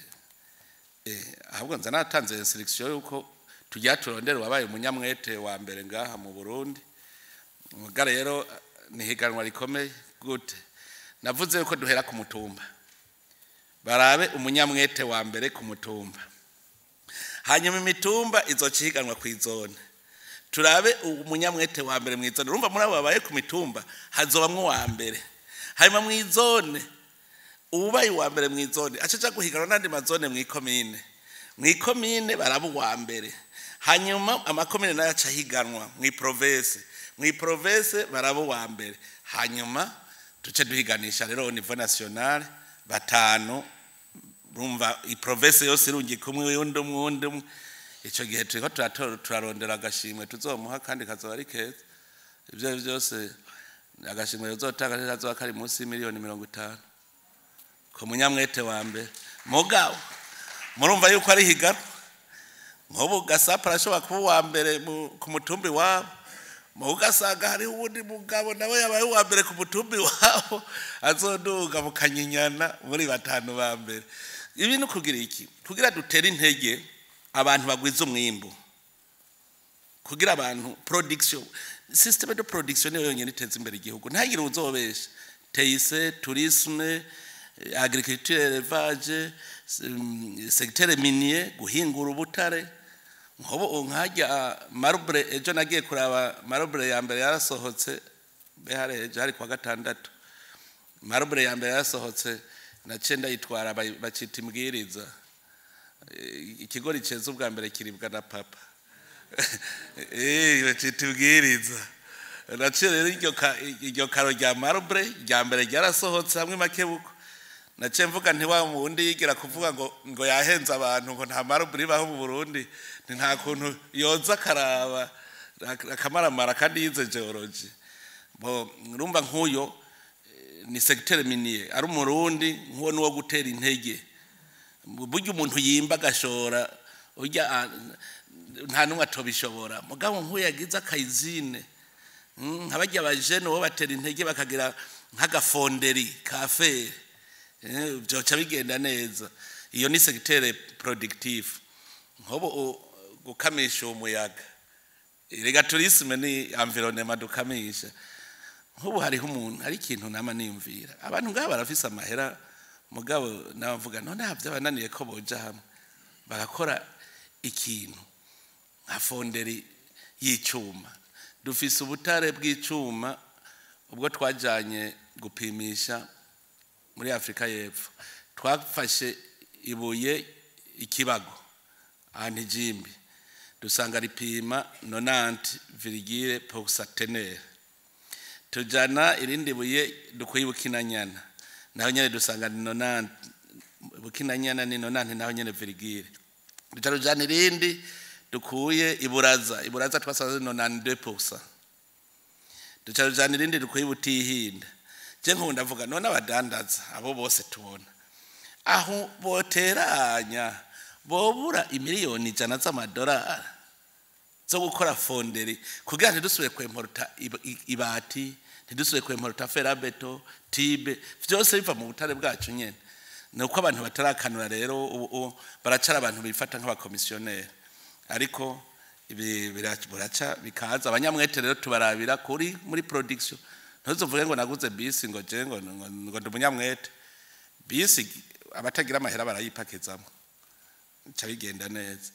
ahubwo nza natanze instruction yuko tujya turondera wabaye umunyamwete wa mbere ngaha mu Burundi. Muga rero ni higanwa rikomeye. Gute? Navuze yuko duhera ku mutumba, barabe umunyamwete wa mbere ku mutumba, hanyuma imitumba izoca ihiganwa ku izone, turabe umunyamwete wa mbere mu izone. Urumva muri abo babaye ku mitumba hazobamwo uwa mbere, hanyuma mu izone ubaye uwa mbere mu izone aca aja guhiganwa n'andi mazone mu ikomine, mu ikomine baraba uwa mbere, hanyuma amakomine nayo aca ahiganwa mu iprovince, mu iprovince baraba uwa mbere, hanyuma duce duhiganisha rero au niveau national batanu. Urumva iprovince yose irungika umwe, undi umwe, undi umwe. Ico gihe turiko turatora, turarondera agashimwe tuzomuha, kandi kazoba ari keza. Ivyo ari byose agashimwe uzotanga kazoba kari munsi y'imiliyoni 50 ku munyamwete wa mbere. Mugabo murumva yuko ari higanwa. Nk'ubu Gasapa arashobora kuba uwa mbere ku mutumbi wabo, mu ugasanga hariho uwundi mugabo nawe yabaye uwa mbere ku mutumbi wabo, azoduga mukanyinyana muri batanu ba mbere. Ibi ni kugira iki? Kugira dutere intege abantu bagwiza umwimbu, kugira abantu production, système de production niyo yonyine iteza imbere igihugu. Ntagire uzobesha TIC, tourisme, agriculture, élevage, secteur minier, guhingura ubutare. Nkobo nkajya marbre, ejo nagiye kuraba marbre ya mbere yarasohotse. Behare ejo hari kwa gatandatu, marbre ya mbere yarasohotse, naciye ndayitwara, bacita imbwiriza. Ikigori ceza ubwa mbere kiribwa na papa, bacita ibwiriza. Naciye rero iryo karo rya marbre rya mbere ryarasohotse hamwe makebuko. Naciye mvuga nti wa wundi yigira kuvuga ngo yahenze abantu ngo nta marbre ibaho mu Burundi, ni nta kuntu yoza akaraba akamaramara kandi yize géologie. Bo urumva nk'uyo ni secteur minier, ari umurundi, nk'uwo nuwo gutera intege. Burya umuntu yimba agashora urya nta n'umwe atobishobora, mugabo nk'uyo yagize akayizine, nka barya bajene bo batera intege bakagira nk'aga fonderie ka fer, byoca bigenda neza. Iyo ni secteur productif. Nk'ubu gukamisha umuyaga, erega tourisme ni environnement dukamisha. Nk'ubu hariho umuntu, hari ikintu nama niyumvira, abantu ngaba barafise amahera, mugabo nabavuga none byabananiye ko boja hamwe bagakora ikintu nka fonderie y'icuma. Dufise ubutare bw'icuma, ubwo twajanye gupimisha muri Afrika y'Epfo twafashe Ibuye ikibago ahantu ijimbi, dusanga ripima 90 virgule pour cent teneur. Tujana irindi buye dukuye Bukinanyana, naho nyene dusanga ni 90. Bukinanyana ni 90 naho nyene virgule. Duca tujana irindi dukuye Iburaza. Iburaza twasanze 92%. Duca tujana irindi dukuye Butihinda. Je nkunda ndavuga, none abadandaza abo bose tubona aho boteranya bobura imiliyoni 100 z'amadolari zo gukora fonderie kugira ntidusubire kwemporuta ibati, ntidusubire kwemporuta fer à béton, tube, vyose biva mu butare bwacu nyene? Ni uko abantu batarakanura. Rero ubu baracara abantu bifata nk'abakomisiyoneri, ariko ibi buraca bikaza. Abanyamwete rero tubarabira kuri muri production. Ntuzovuge ngo naguze bisi, ngo je ngo ndi umunyamwete. Bisi abatagira amahera barayipakizamo, bica bigenda neza.